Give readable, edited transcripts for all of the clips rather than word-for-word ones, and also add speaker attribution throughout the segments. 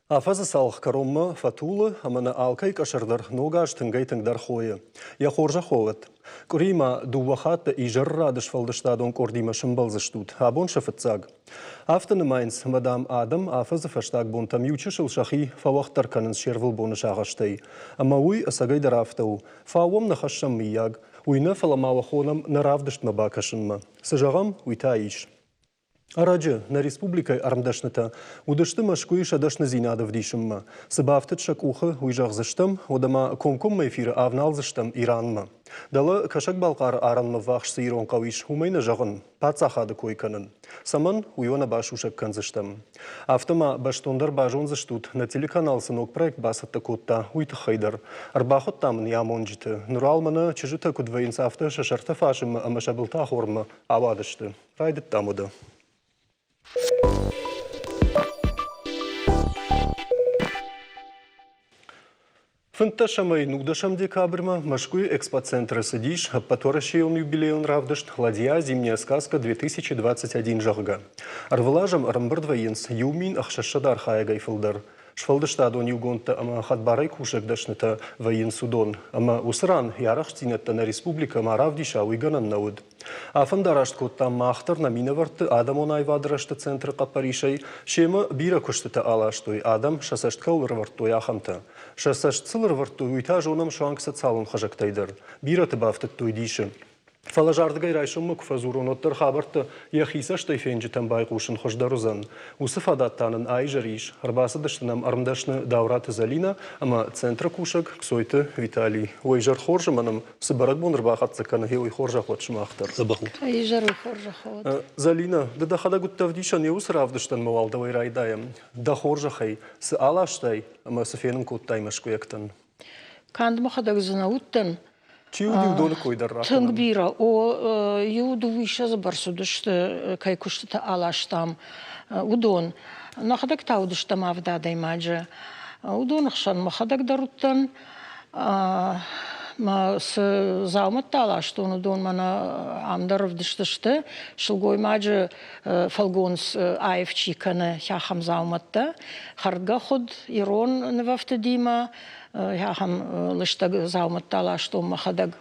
Speaker 1: Афӕдзы цалх кӕронмӕ фӕтулы ӕмӕ нӕ алкӕй къӕсӕр дӕр ног аз тынгӕй-тынгдӕр хойы. Йӕ хорзӕх уӕд! Къуыри ма дыууӕ хатты изӕррады сфӕлдыстадон къордимӕ сӕмбӕлдзыстут. Абон сӕ фыццаг. Афтӕ нымайынц, ӕмӕ, дам, адӕм афӕдзы фӕстаг бонтӕм иучысыл сӕхи фӕуӕгъддӕр кӕнынц се рвылбоны сагъӕстӕй. Ӕмӕ уый ӕцӕгӕйдӕр афтӕ у. Фау уӕм нӕ хӕссӕм, мыййаг. Уый нӕ, фӕлӕ ма уӕ хонӕм нӕ равдыстмӕ бакӕсынмӕ. Цы зӕгъӕм, уый та ис. Ӕрӕджы нӕ республикӕйы ӕрмдӕснытӕ уыдысты Мӕскуыйы сӕ дӕсныдзинад ӕвдисынмӕ. Цы бафтыд сӕ къухы, уый зӕгъдзыстӕм, уӕдӕ ма комкоммӕ эфиры авналдзыстӕм Иранмӕ. Дӕлӕ Кӕсӕг-Балхъары арӕнмӕ ввахс цы ирон хъӕу ис, уымӕй нӕ зӕгъын, паддзахады кой кӕнын. Цӕмӕн, уый уӕ нӕ басусӕг кӕндзыстӕм. Афтӕ ма бӕстондӕр базондзыстут, нӕ телеканал цы ног проект бацӕттӕ кодта, уый тыххӕй дӕр. Ӕрбахуыдтам ын йӕ амонджыты. Ныр уал мӕнӕ чызджытӕ куыд вӕййынц, афтӕ сӕ сӕртӕ фасынмӕ ӕмӕ сӕ былтӕ ахорынмӕ ауадысты. Райдыдтам уӕдӕ. Фынддӕсӕмӕй нудӕсӕм декабрмӕ Мӕскуыйы экспоцентры цыдис ӕппӕтуӕрӕсейон юбилейон равдыст «Ладья. Зимняя сказка-2021», зӕгъгӕ. Ӕрвылаз ӕм ӕрӕмбырд вӕййынц 1600 архайӕгӕй фылдӕр. Сфӕлдыстадон иугондтӕ ӕмӕ хӕдбарӕй кусӕг дӕснытӕ вӕййынц уыдон. Ӕмӕ уыцы ран йӕ арӕхстдзинӕдтӕ нӕ республикӕ ма равдиса, уый гӕнӕн нӕ уыд. Афӕндараст кодтам мах дӕр нӕ минӕвӕртты адӕмон аивады рӕзты центры хъӕппӕрисӕй. Семӕ бирӕ куыстытӕ аластой, адӕм сӕ цӕст кӕуыл ӕрӕвӕрдтой, ахӕмтӕ. Сӕ цӕст сыл ӕрӕвӕрдтой, уый та зонӕм суанг социалон хызӕгтӕй дӕр. Бирӕты бафтыдтой дисы. Фӕлӕ ардыгӕй райсоммӕ куы фӕдзурон, уӕддӕр хабӕрттӕ йӕхи цӕстӕй фенджытӕм байхъусын хуыздӕр уыдзӕн. Уыцы фадат та нын аизӕр ис. Ӕрбацыдысты нӕм ӕрмдӕсны Даураты Зӕлинӕ ӕмӕ центры кусӕг Кцойты Виталий. Уӕ изӕр хорз ӕмӕ нӕм цы бӕрӕгбон ӕрбахӕццӕ кӕны, гъе уый хорзӕх уӕд сымах дӕр.
Speaker 2: Дзӕбӕх ут.
Speaker 3: Изӕры хорзӕх уӕд.
Speaker 1: Зӕлинӕ, ды дӕхӕдӕг уыдтӕ ӕвдисӕн йӕ уыцы равдыстӕн мӕ уал дӕуӕй райдайӕм. Дӕ хорзӕхӕй, цы аластай ӕмӕ цы фенын кодтай мӕскуыйӕгтӕн?
Speaker 3: Канд мӕхӕдӕг дзы нӕ уыдтӕн.
Speaker 1: Чи уыди уыдоны кой дӕр ракӕнӕм?
Speaker 3: Тынг бирӕ. О, иу дыууиссӕдзы бӕрц уыдысты, кӕй куыстытӕ аластам, уыдон. Нӕхӕдӕг та уыдыстӕм авд адӕймаджы. Уыдоны хсӕн мӕхӕдӕг дӕр уыдтӕн. Мӕ цы дзаумӕттӕ аластон, уыдон мӕнӕ ам дӕр ӕвдыст сты. Сылгоймаджы фӕлгонц аив чи кӕны, ахӕм дзаумӕттӕ. Хӕрдгӕ хуыд ирон нывӕфтыдимӕ, ахӕм лыстӕг дзаумӕттӕ ластон мӕхӕдӕг.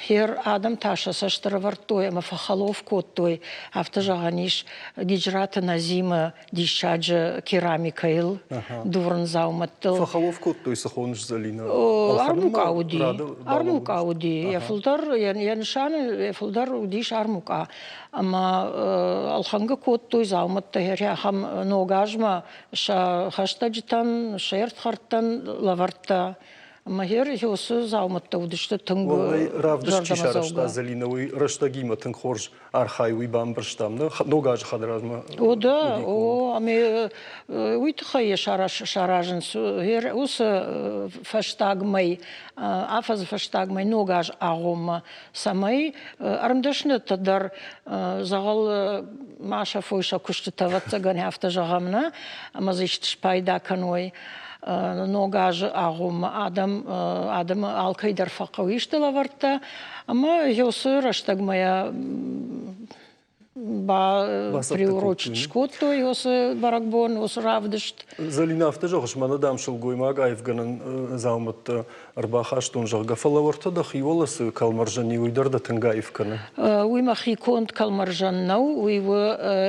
Speaker 3: Хер адӕм та сӕ цӕст ӕрӕвӕрдтой ӕмӕ фӕхӕлоф кодтой, афтӕ зӕгъӕн ис, Гиджраты Назимы диссаджы керамикӕйыл, дурын дзаумӕттыл.
Speaker 1: Фӕхӕлоф кодтой, цы хоныс, Зӕлинӕ?
Speaker 3: Армукъа уыди. Армукъа уыди. Йӕ фылдӕр, йӕ нысаны йӕ фылдӕр уыдис армукъа. Ӕмӕ ӕлхӕнгӕ кодтой дзаумӕттӕ ахӕм ног азмӕ сӕ хӕстӕджытӕн, се рдхӕрдтӕн лӕвӕрдта. Ӕмӕ гъер уыцы дзаумӕттӕ уыдысты тынг
Speaker 1: Уӕлдай равдыст чи сарӕзта, Зӕлинӕ, уый рӕстӕгимӕ тынг хорз архайы, уый бамбӕрстам. Ног азы хӕдразмӕ.
Speaker 3: О, да, о, ӕмӕ уый тыххӕй йӕ саразынц. Уыцы фӕстаг мӕй, афӕдзы фӕстаг мӕй ног аз агъоммӕ, цӕмӕй ӕрмдӕснытӕ дӕр дзӕгъӕл ма сӕфой сӕ куыстытӕ, ӕвӕццӕгӕн, афтӕ зӕгъӕм, нӕ, ӕмӕ дзы исты спайда кӕной. Ног азы агъоммӕ адӕм адӕмы алкӕй дӕр фӕхъӕуы исты лӕвӕрттӕ ӕмӕ уыцы рӕстӕгмӕ йӕ приурочить скодтой уыцы бӕрӕгбон, уыцы равдыст.
Speaker 1: Зӕлинӕ, афтӕ зӕгъыс, мӕнӕ дам сылгоймаг аивгӕнӕн дзаумӕттӕ ӕрбахастон, зӕгъгӕ, фӕлӕ уӕртӕ дӕхи уӕлӕ цы кӕлмӕрзӕн и, уый дӕр дӕ тынг аив кӕны.
Speaker 3: Уый мӕхи конд кӕлмӕрзӕн нӕу, уый у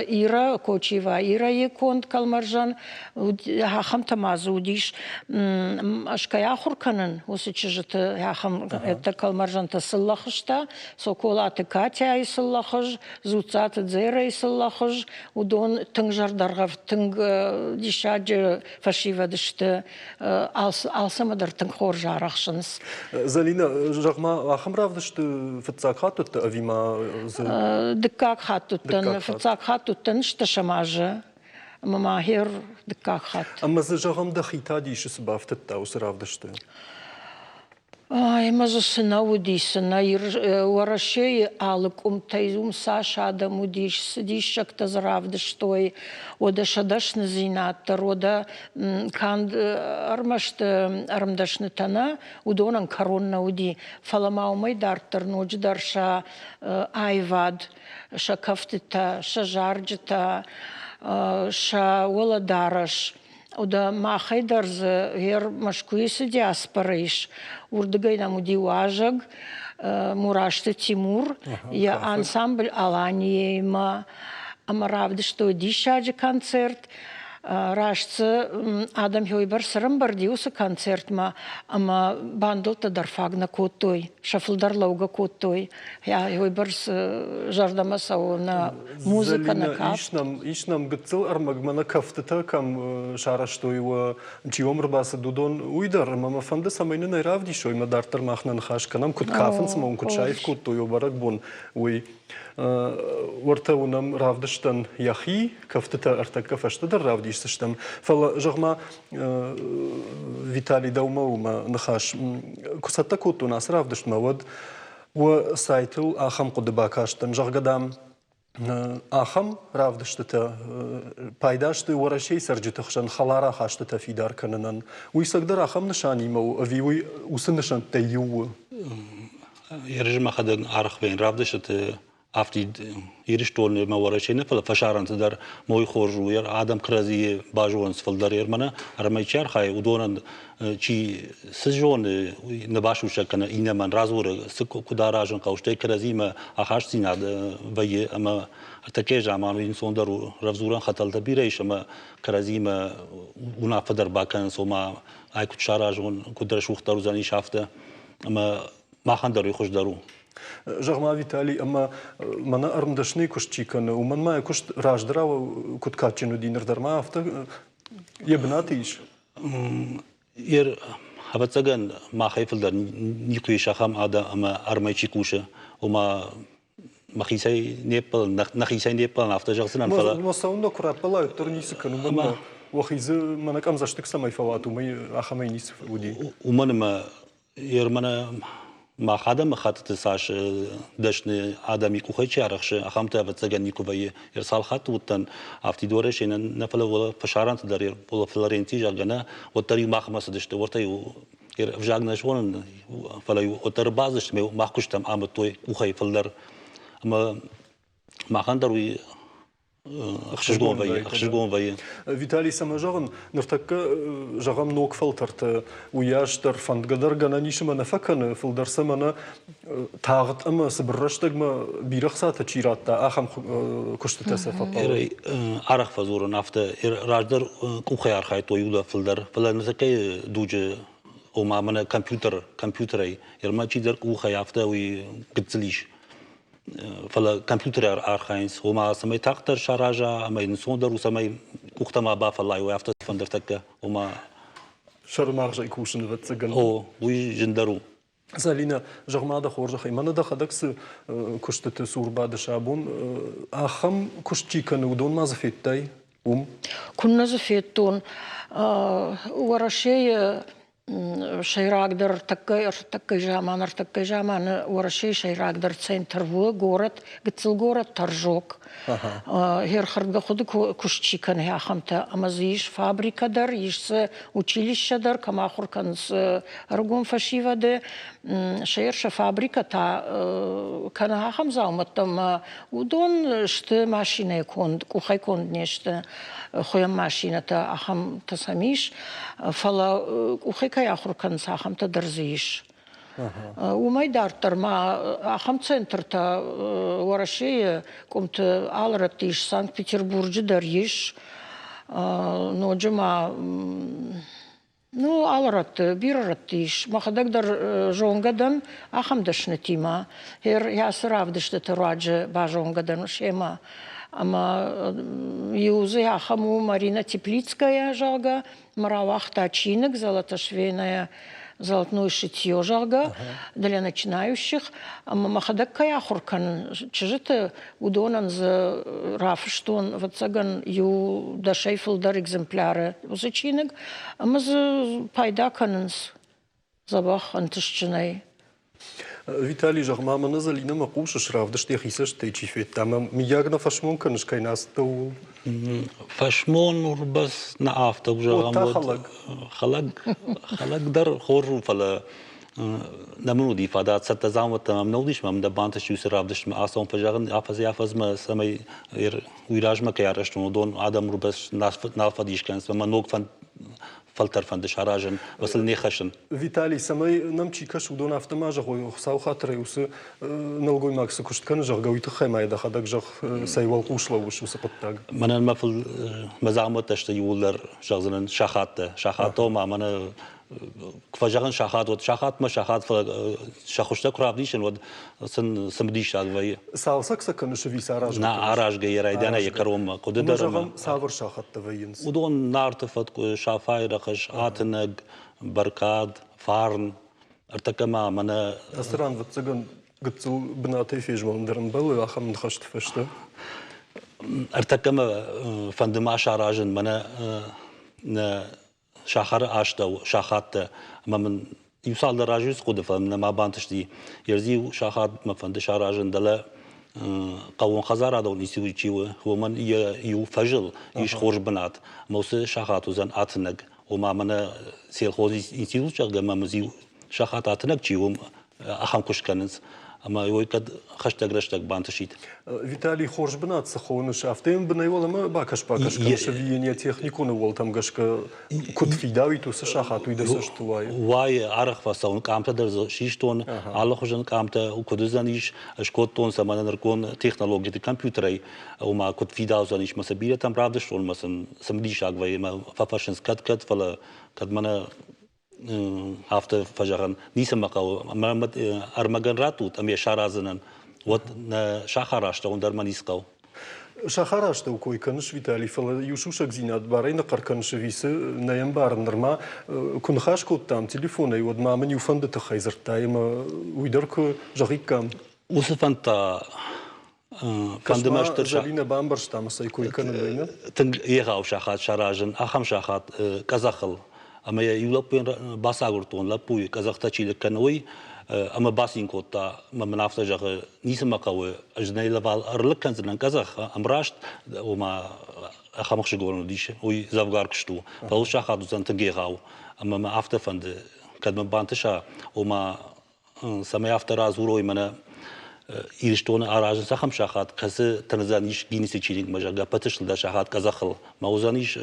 Speaker 3: Ира, Кочиева Ирайы конд кӕлмӕрзӕн. Ахӕмтӕ ма дзы уыдис. Ӕз кӕй ахуыр кӕнын, уыцы чызджыты ахӕм кӕлмӕрзӕнтӕ цыллӕхызтӕ, Соколаты Катяйы цыллӕхыз, Дзуццаты Дзерӕйы цыллӕхыз, уыдон тынг зӕрдӕргъӕвд, тынг диссаджы фӕсивӕд сты, алцӕмӕ дӕр тынг хорз арӕхсынц.
Speaker 1: Зӕлинӕ, зӕгъ-ма, ахӕм равдысты фыццаг хатт уыдтӕ ӕви ма дзы?
Speaker 3: Дыккаг хатт уыдтӕн. Фыццаг хатт уыдтӕн стӕсӕм азы. Ӕмӕ ма хер дыккаг хатт.
Speaker 1: Ӕмӕ дзы, зӕгъӕм, дӕхи та дисы цы бафтыдта уыцы равдысты?
Speaker 3: Ӕмӕ дзы цы нӕ уыди, цы нӕ. Уӕрӕсейы алы къуымтӕй уым цас адӕм уыдис, цы диссӕгтӕ дзы равдыстой, уӕдӕ сӕ дӕсныдзинад дӕр, уӕдӕ канд ӕрмӕст ӕрмдӕснытӕ нӕ, уыдонӕн кӕрон нӕ уыди, фӕлӕ ма уымӕй дарддӕр ноджыдӕр сӕ аивад, сӕ кӕфтытӕ, сӕ зарджытӕ. сӕ уӕлӕдарӕс. Ода махӕй дӕр дзы гъер Мӕскуыйы цы диаспорӕ ис, уырдыгӕй нӕм уыди уазӕг Мурасты Тимур, йӕ ансамбль Алания-имӕ ӕмӕ равдыстой диссаджы концерт. Раст дзы адӕм уыйбӕрц ӕрӕмбырди уыцы концертмӕ ӕмӕ бандӕттӕ дӕр фаг нӕ кодтой, сӕ фылдӕр лӕугӕ кодтой. Уыйбӕрц зӕрдӕмӕ цӕуы нӕ музыкӕ, нӕ кафт.
Speaker 1: Ис нӕм гыццыл ӕрмӕгмӕ нӕ кӕфтытӕ кӕм сарӕзтой, чи уӕм ӕрбацыд, уыдон уый дӕр. Ӕмӕ мӕ фӕнды, цӕмӕй нын ӕй равдисой, ӕмӕ дарддӕр мах нӕ ныхас кӕнӕм, куыд кафынц ӕмӕ уын куыд саив кодтой уӕ бӕрӕгбон, уый. Уӕртӕ уынӕм равдыстӕн йӕхи, кӕфтытӕ ӕртӕккӕ фӕстӕдӕр равдисдзыстӕм. Фӕлӕ, зӕгъ-ма, Виталий, дӕумӕ у мӕ ныхас. Куы цӕттӕ кодтон ацы равдыстмӕ, уӕд уӕ сайтыл ахӕм хъуыды бакастӕн, зӕгъгӕ, дам, ахӕм равдыстытӕ пайда сты Уӕрӕсейы цӕрджыты хсӕн хӕлар ахастытӕ фидар кӕнынӕн. Уый цӕгдӕр ахӕм нысанимӕ у ӕви уый уыцы нысӕнттӕй иу у?
Speaker 2: Ерысы мӕхӕдӕг аргъ вӕййын равдыстыты афтид Ирыстоны ӕмӕ Уӕрӕсейы нӕ, фӕлӕ фӕсарӕнты дӕр мой хорз у. Адӕм кӕрӕдзийы базонынц фылдӕр ермӕнӕ, ӕрмӕй чи архайы, уыдонӕн чи цы зоны, нӕ басусӕг кӕны иннӕмӕн радзуры, цы куыд аразын хъӕуы, стӕй кӕрӕдзимӕ ахастдзинад вӕййы ӕмӕ ӕртӕккӕйы заман уый ӕнцондӕр у. Рӕвдзурӕн хӕтӕлтӕ бирӕ ис ӕмӕ кӕрӕдзимӕ уынаффӕ дӕр бакӕнынц, ома ай куыд саразон, куыд рӕсугъддӕр уыдзӕнис, афтӕ. Ӕмӕ махӕн дӕр уый хуыздӕр у.
Speaker 1: Зӕгъ-ма, Виталий, ӕмӕ мӕнӕ ӕрмдӕсныйы куыст чи кӕны, уымӕн ма йӕ куыст раздӕрау куыд кадджын уыди, ныр дӕр ма афтӕ йӕ бынаты ис?
Speaker 2: Ӕвӕццӕгӕн, махӕй фылдӕр никуы ис ахӕм адӕм ӕмӕ армӕй чи кусы, ома мӕхицӕй не ппӕлын, нӕхицӕй не ппӕлын, афтӕ зӕгъдзынӕн, фӕлӕ...
Speaker 1: Мӕ цӕуыннӕ куы раппӕлай, уӕддӕр ницы кӕны, уымӕн ӕмӕ уӕхи дзы мӕнӕ къӕмдзӕстыг цӕмӕй фӕуат, уымӕй ахӕмӕй ницы уыди.
Speaker 2: Уымӕн ӕмӕ Ерманы мах адӕмыхӕттыты цас дӕсны адӕми къухӕй чи арӕхсы, ахӕмтӕ ӕвӕццӕгӕн никуы вӕййы. Цал хатты уыдтӕн афтид Уӕрӕсе нӕ, фӕлӕ фӕсарӕнты дӕр, Флоренцийы, зӕгъгӕ, нӕ, уӕддӕр-иу махмӕ цыдысты, уӕртӕ-иу ӕвзаг нӕ зонын, фӕлӕ-иу уӕддӕр бадзысты, мах куыстӕм амыдтой къухӕй фылдӕр. Ӕмӕ махӕн дӕр уый ӕхсызгон вӕййы, ӕхсызгон вӕййы.
Speaker 1: Виталий, цӕмӕ зӕгъын, ныртӕккӕ, зӕгъӕм, ног фӕлтӕртӕ уыйас дӕр фӕндгӕ дӕр гӕнӕн ис ӕмӕ нӕ фӕкӕны, фылдӕр сӕ мӕнӕ тагъд ӕмӕ цыбыр рӕстӕгмӕ бирӕ хцатӕ чи радта, ахӕм куыстытӕ сӕ фӕхъӕуы.
Speaker 2: Арӕх фӕдзурын афтӕ, раздӕр къухӕй архайдтой иу фылдӕр, фӕлӕ ныртӕккӕйы дуджы ома мӕнӕ компьютер, компьютерӕй, ӕрмӕ чидӕр къухӕй афтӕ уый гыццыл ис. Фӕлӕ компьютеры архайынц, ома цӕмӕй тагъддӕр сараза ӕмӕ йын ӕнцондӕр у, цӕмӕй къухтӕ ма бафӕллайой, афтӕ фӕндыртӕккӕ, ома
Speaker 1: Сӕрымагъзӕй кусын, ӕвӕццӕгӕн.
Speaker 2: О, уый зындӕр у.
Speaker 1: Залина, зӕгъ-ма дӕ хорзӕхӕй, мӕнӕ дӕхӕдӕг цы куыстыты цур бадыс абон, ахӕм куыст чи кӕны, уыдон ма дзы федтай уым?
Speaker 3: Куыннӕ дзы федтон. Уӕрӕсейы сӕйрагдӕр ӕртӕккӕ заман, ӕртӕккӕ заманы Уӕрӕсейы сӕйрагдӕр центр у город, гыццыл город Торжок. Херхӕрдгӕ хуыды куыст чи кӕны, ахӕмтӕ. Ӕмӕ дзы ис фабрикӕ дӕр, ис дзы училище дӕр, кӕм ахуыр кӕнынц ӕрыгон фӕсивӕды. Сӕр сӕ фабрикӕ та кӕны ахӕм дзаумӕттӕ, ӕмӕ уыдон сты машинӕйы конд, къухӕй конд не сты. Хуыйӕн машинӕтӕ ахӕмтӕ сӕм ис, фӕлӕ къухӕй кӕй ахуыр кӕнынц, ахӕмтӕ дӕр дзы ис. Уымӕй дарддӕр ма ахӕм центртӕ Уӕрӕсейы къуымты алы рӕтты ис, Санкт-Петербурджы дӕр ис, ноджы ма ну, алы рӕтты, бирӕ рӕтты ис. Мӕхӕдӕг дӕр зонгӕ дӕн ахӕм дӕснытимӕ. Ацы равдыстыты руаджы базонгӕ дӕн семӕ. Ӕмӕ иу дзы ахӕм у Марина Теплицкая, зӕгъгӕ, мӕ рауагъта чиныг «Золотошвейное золотное шитье», зӕгъгӕ, для начинающих. Ӕмӕ мӕхӕдӕг кӕй ахуыр кӕнын чызджыты, уыдонӕн дзы рафыстон, ӕвӕццӕгӕн, иу дӕсӕй фылдӕр экземпляры уыцы чиныг, ӕмӕ дзы пайда кӕнынц дзӕбӕх ӕнтыстджынӕй.
Speaker 1: Виталий, зӕгъ-ма, мӕнӕ Зӕлинӕмӕ хъусыс, равдыст йӕхи цӕстӕй чи федта, ӕмӕ мыййаг нӕ фӕсмон кӕныс, кӕй нӕ ацыдтӕ, ууыл?
Speaker 2: Фӕсмон уырбӕс нӕ афтӕ зӕгъӕм,
Speaker 1: уӕд хӕлӕг.
Speaker 2: Хӕлӕг, хӕлӕг дӕр хорз у, фӕлӕ. Нӕ мын уыди фадат, цӕттӕ дзаумӕттӕ мӕм нӕ уыдис, мӕм дӕ бантыст уыцы равдыстмӕ ацӕуын фӕзӕгъын афӕдзӕй-афӕдзмӕ, цӕмӕй уый размӕ кӕй арӕзтон, уыдон адӕм нал фӕдис кӕнынц ӕмӕ ног фӕлтӕр фӕнды саразын, сыл не хӕссын.
Speaker 1: Виталий, цӕмӕй нӕм чи кӕсы, уыдон афтӕ ма зӕгъой, Хуыцауы хатырӕй уыцы нӕлгоймаг цы куыст кӕны, зӕгъгӕ, уый тыххӕй ма йӕ дӕхӕдӕг зӕгъ, цӕй уӕлхъус лӕууыс уыцы хъуыддаг.
Speaker 2: Мӕнӕн мӕ мӕ дзаумӕттӕ сты иууылдӕр, зӕгъдзынӕн, сахаттӕ. Сахаттӕ ома мӕнӕ куы фӕзӕгъын сахат, уӕд сахатмӕ сахат, фӕлӕ сӕ хуызтӕ куы равдисын, уӕд сын цымыдисаг вӕййы.
Speaker 1: Цалцӕг сӕ кӕныс ӕви сӕ аразгӕ?
Speaker 2: Нӕ, аразгӕ йӕ райдианӕй йӕ кӕронмӕ. Хъуыды дӕр
Speaker 1: зӕгъӕм, цавӕр сахӕттӕ вӕййынц?
Speaker 2: Уыдон Нарты фӕткъуы, Сафайы рӕхыс, Атынӕг, Бӕркад, Фарн. Ӕртӕккӕ ма мӕнӕ...
Speaker 1: Ацы ран, ӕвӕццӕгӕн, гыццыл бынатӕй фезмӕлын дӕр ӕмбӕлы ахӕм ныхӕсты фӕстӕ.
Speaker 2: Ӕртӕккӕ мӕ фӕнды ма саразын мӕнӕ нӕ сахары астӕу сахаттӕ ӕмӕ мын иу цалдӕр азы хъуыды, фӕлӕ мын нӕма бантысти. Ердз-иу сахат мӕ фӕнды саразын дӕлӕ хъӕууонхӕдзарадон институт чи у, уымӕн йӕ иу фӕзыл ис хорз бынат. Ӕмӕ уыцы сахат уыдзӕн атынӕг. Ома мӕнӕ сельхоз институт, зӕгъгӕ, мӕм иу сахат атынӕг чи у, ахӕм куыст кӕнынц. Ӕмӕ уый кӕд хӕстӕг рӕстӕг бантысид.
Speaker 1: Виталий, хорз бынат цы хоныс, афтӕ йын бынӕй уӕлӕмӕ бакӕс-бакӕс кӕныс ӕви йын йӕ техникон ӕууӕлтӕм гӕсгӕ куыд фидауид уыцы сахат, уый дӕ цӕсты уайы?
Speaker 2: Уайы, арӕх фӕцӕуын, къамтӕ дӕр дзы систон, алыхуызон къамтӕ куыд уыдзӕнис, скодтон сӕ мӕнӕ нырыккон технологиты компьютерӕй, ома куыд фидаудзӕнис, мӕ сӕ бирӕтӕм равдыстон, мӕ сын цымыдисаг вӕййы, мӕ фӕфӕрсынц кӕд-кӕд, фӕлӕ кӕд мӕнӕ афтӕ фӕзӕгъӕн, ницы мӕ хъӕуы, ӕрмӕгӕн раттут ӕмӕ йӕ сараздзынӕн, уӕд нӕ сахар астӕу дӕр мӕ ницы хъӕуы.
Speaker 1: Сахар астӕу кой кӕныс, Виталий, фӕлӕ иу сусӕгдзинад барӕй ныхъхъӕр кӕныс ӕви цы, нӕ йӕ ӕмбарын нырма. Куы ныхас кодтам телефонӕй, уӕд ма мын иу фӕнды тыххӕй дзырдтай ӕмӕ уый дӕр куы зӕгъиккам.
Speaker 2: Уыцы фӕнд та
Speaker 1: Фӕнды мӕ стыр Зӕлинӕ бамбӕрста ӕмӕ сӕ кой кӕнын вӕйны.
Speaker 2: Тынг егъау сахат саразын, ахӕм сахат къӕдзӕхыл. Ӕмӕ йӕ иу лӕппуйӕн бацагуырдтон, лӕппуйы къӕдзӕхтӕ чи лыг кӕны, уый, ӕмӕ бацин кодта. Ӕмӕ мын афтӕ зӕгъы, ницы мӕ хъӕуы, ӕз нӕ лӕвар ӕрлыг кӕндзынӕн къӕдзӕх, ӕмраст, ома ахӕм ӕхсызгон уыдис, уый дзӕвгар куыст у. Фӕлӕ уыцы сахат уыдзӕн тынг егъау. Ӕмӕ мӕ афтӕ фӕнды, кӕд мӕ бантыса, ома цӕмӕй афтӕ радзурой мӕнӕ Ирыстоны аразынц ахӕм сахат, кӕцы тырндзӕнис Гиннесы чиныгмӕ, зӕгъгӕ, ӕппӕты стырдӕр сахат къӕдзӕхыл. Мӕ уыдзӕнис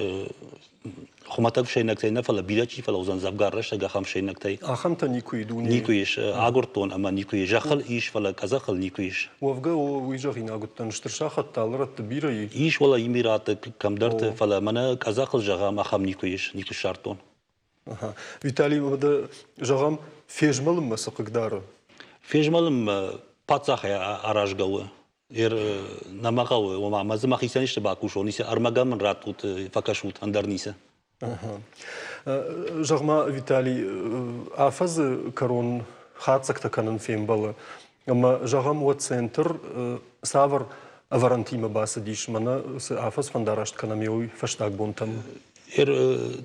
Speaker 2: хуымӕтӕг фсӕйнӕгтӕй нӕ, фӕлӕ бирӕ чи фӕлӕудзӕн дзӕвгар рӕстӕг ахӕм фсӕйнӕгтӕй.
Speaker 1: Ахӕмтӕ никуы и дунейы?
Speaker 2: Никуы ис. Агуырдтон ӕмӕ никуы ис. Зӕххыл ис, фӕлӕ къӕдзӕхыл никуы ис.
Speaker 1: Уӕвгӕ, уый зӕгъинаг уыдтӕн, стыр сахӕттӕ алы рӕтты бирӕ и.
Speaker 2: Ис, уӕлӕ Эмираты кӕмдӕрты, фӕлӕ мӕнӕ къӕдзӕхыл, зӕгъӕм, ахӕм никуы ис, никуы ссардтон.
Speaker 1: Виталий, уӕдӕ, зӕгъӕм, фезмӕлынмӕ цы хъыгдары?
Speaker 2: Фезмӕлынмӕ паддзахӕй аразгӕ у. Нӕ мӕ хъӕуы, ома мӕ дзы мӕхицӕн исты бакусон, ницы ӕрмӕгӕн мын раттут, фӕкӕсут, ӕндӕр ницы.
Speaker 1: Зӕгъ-ма, Виталий, афӕдзы кӕрон хатдзӕгтӕ кӕнын фембӕлы. Ӕмӕ, зӕгъӕм, уӕ центр цавӕр ӕвӕрӕнтимӕ бацыдис, мӕнӕ цы афӕдз фӕндараст кӕнӕм, уый фӕстаг бонтӕм?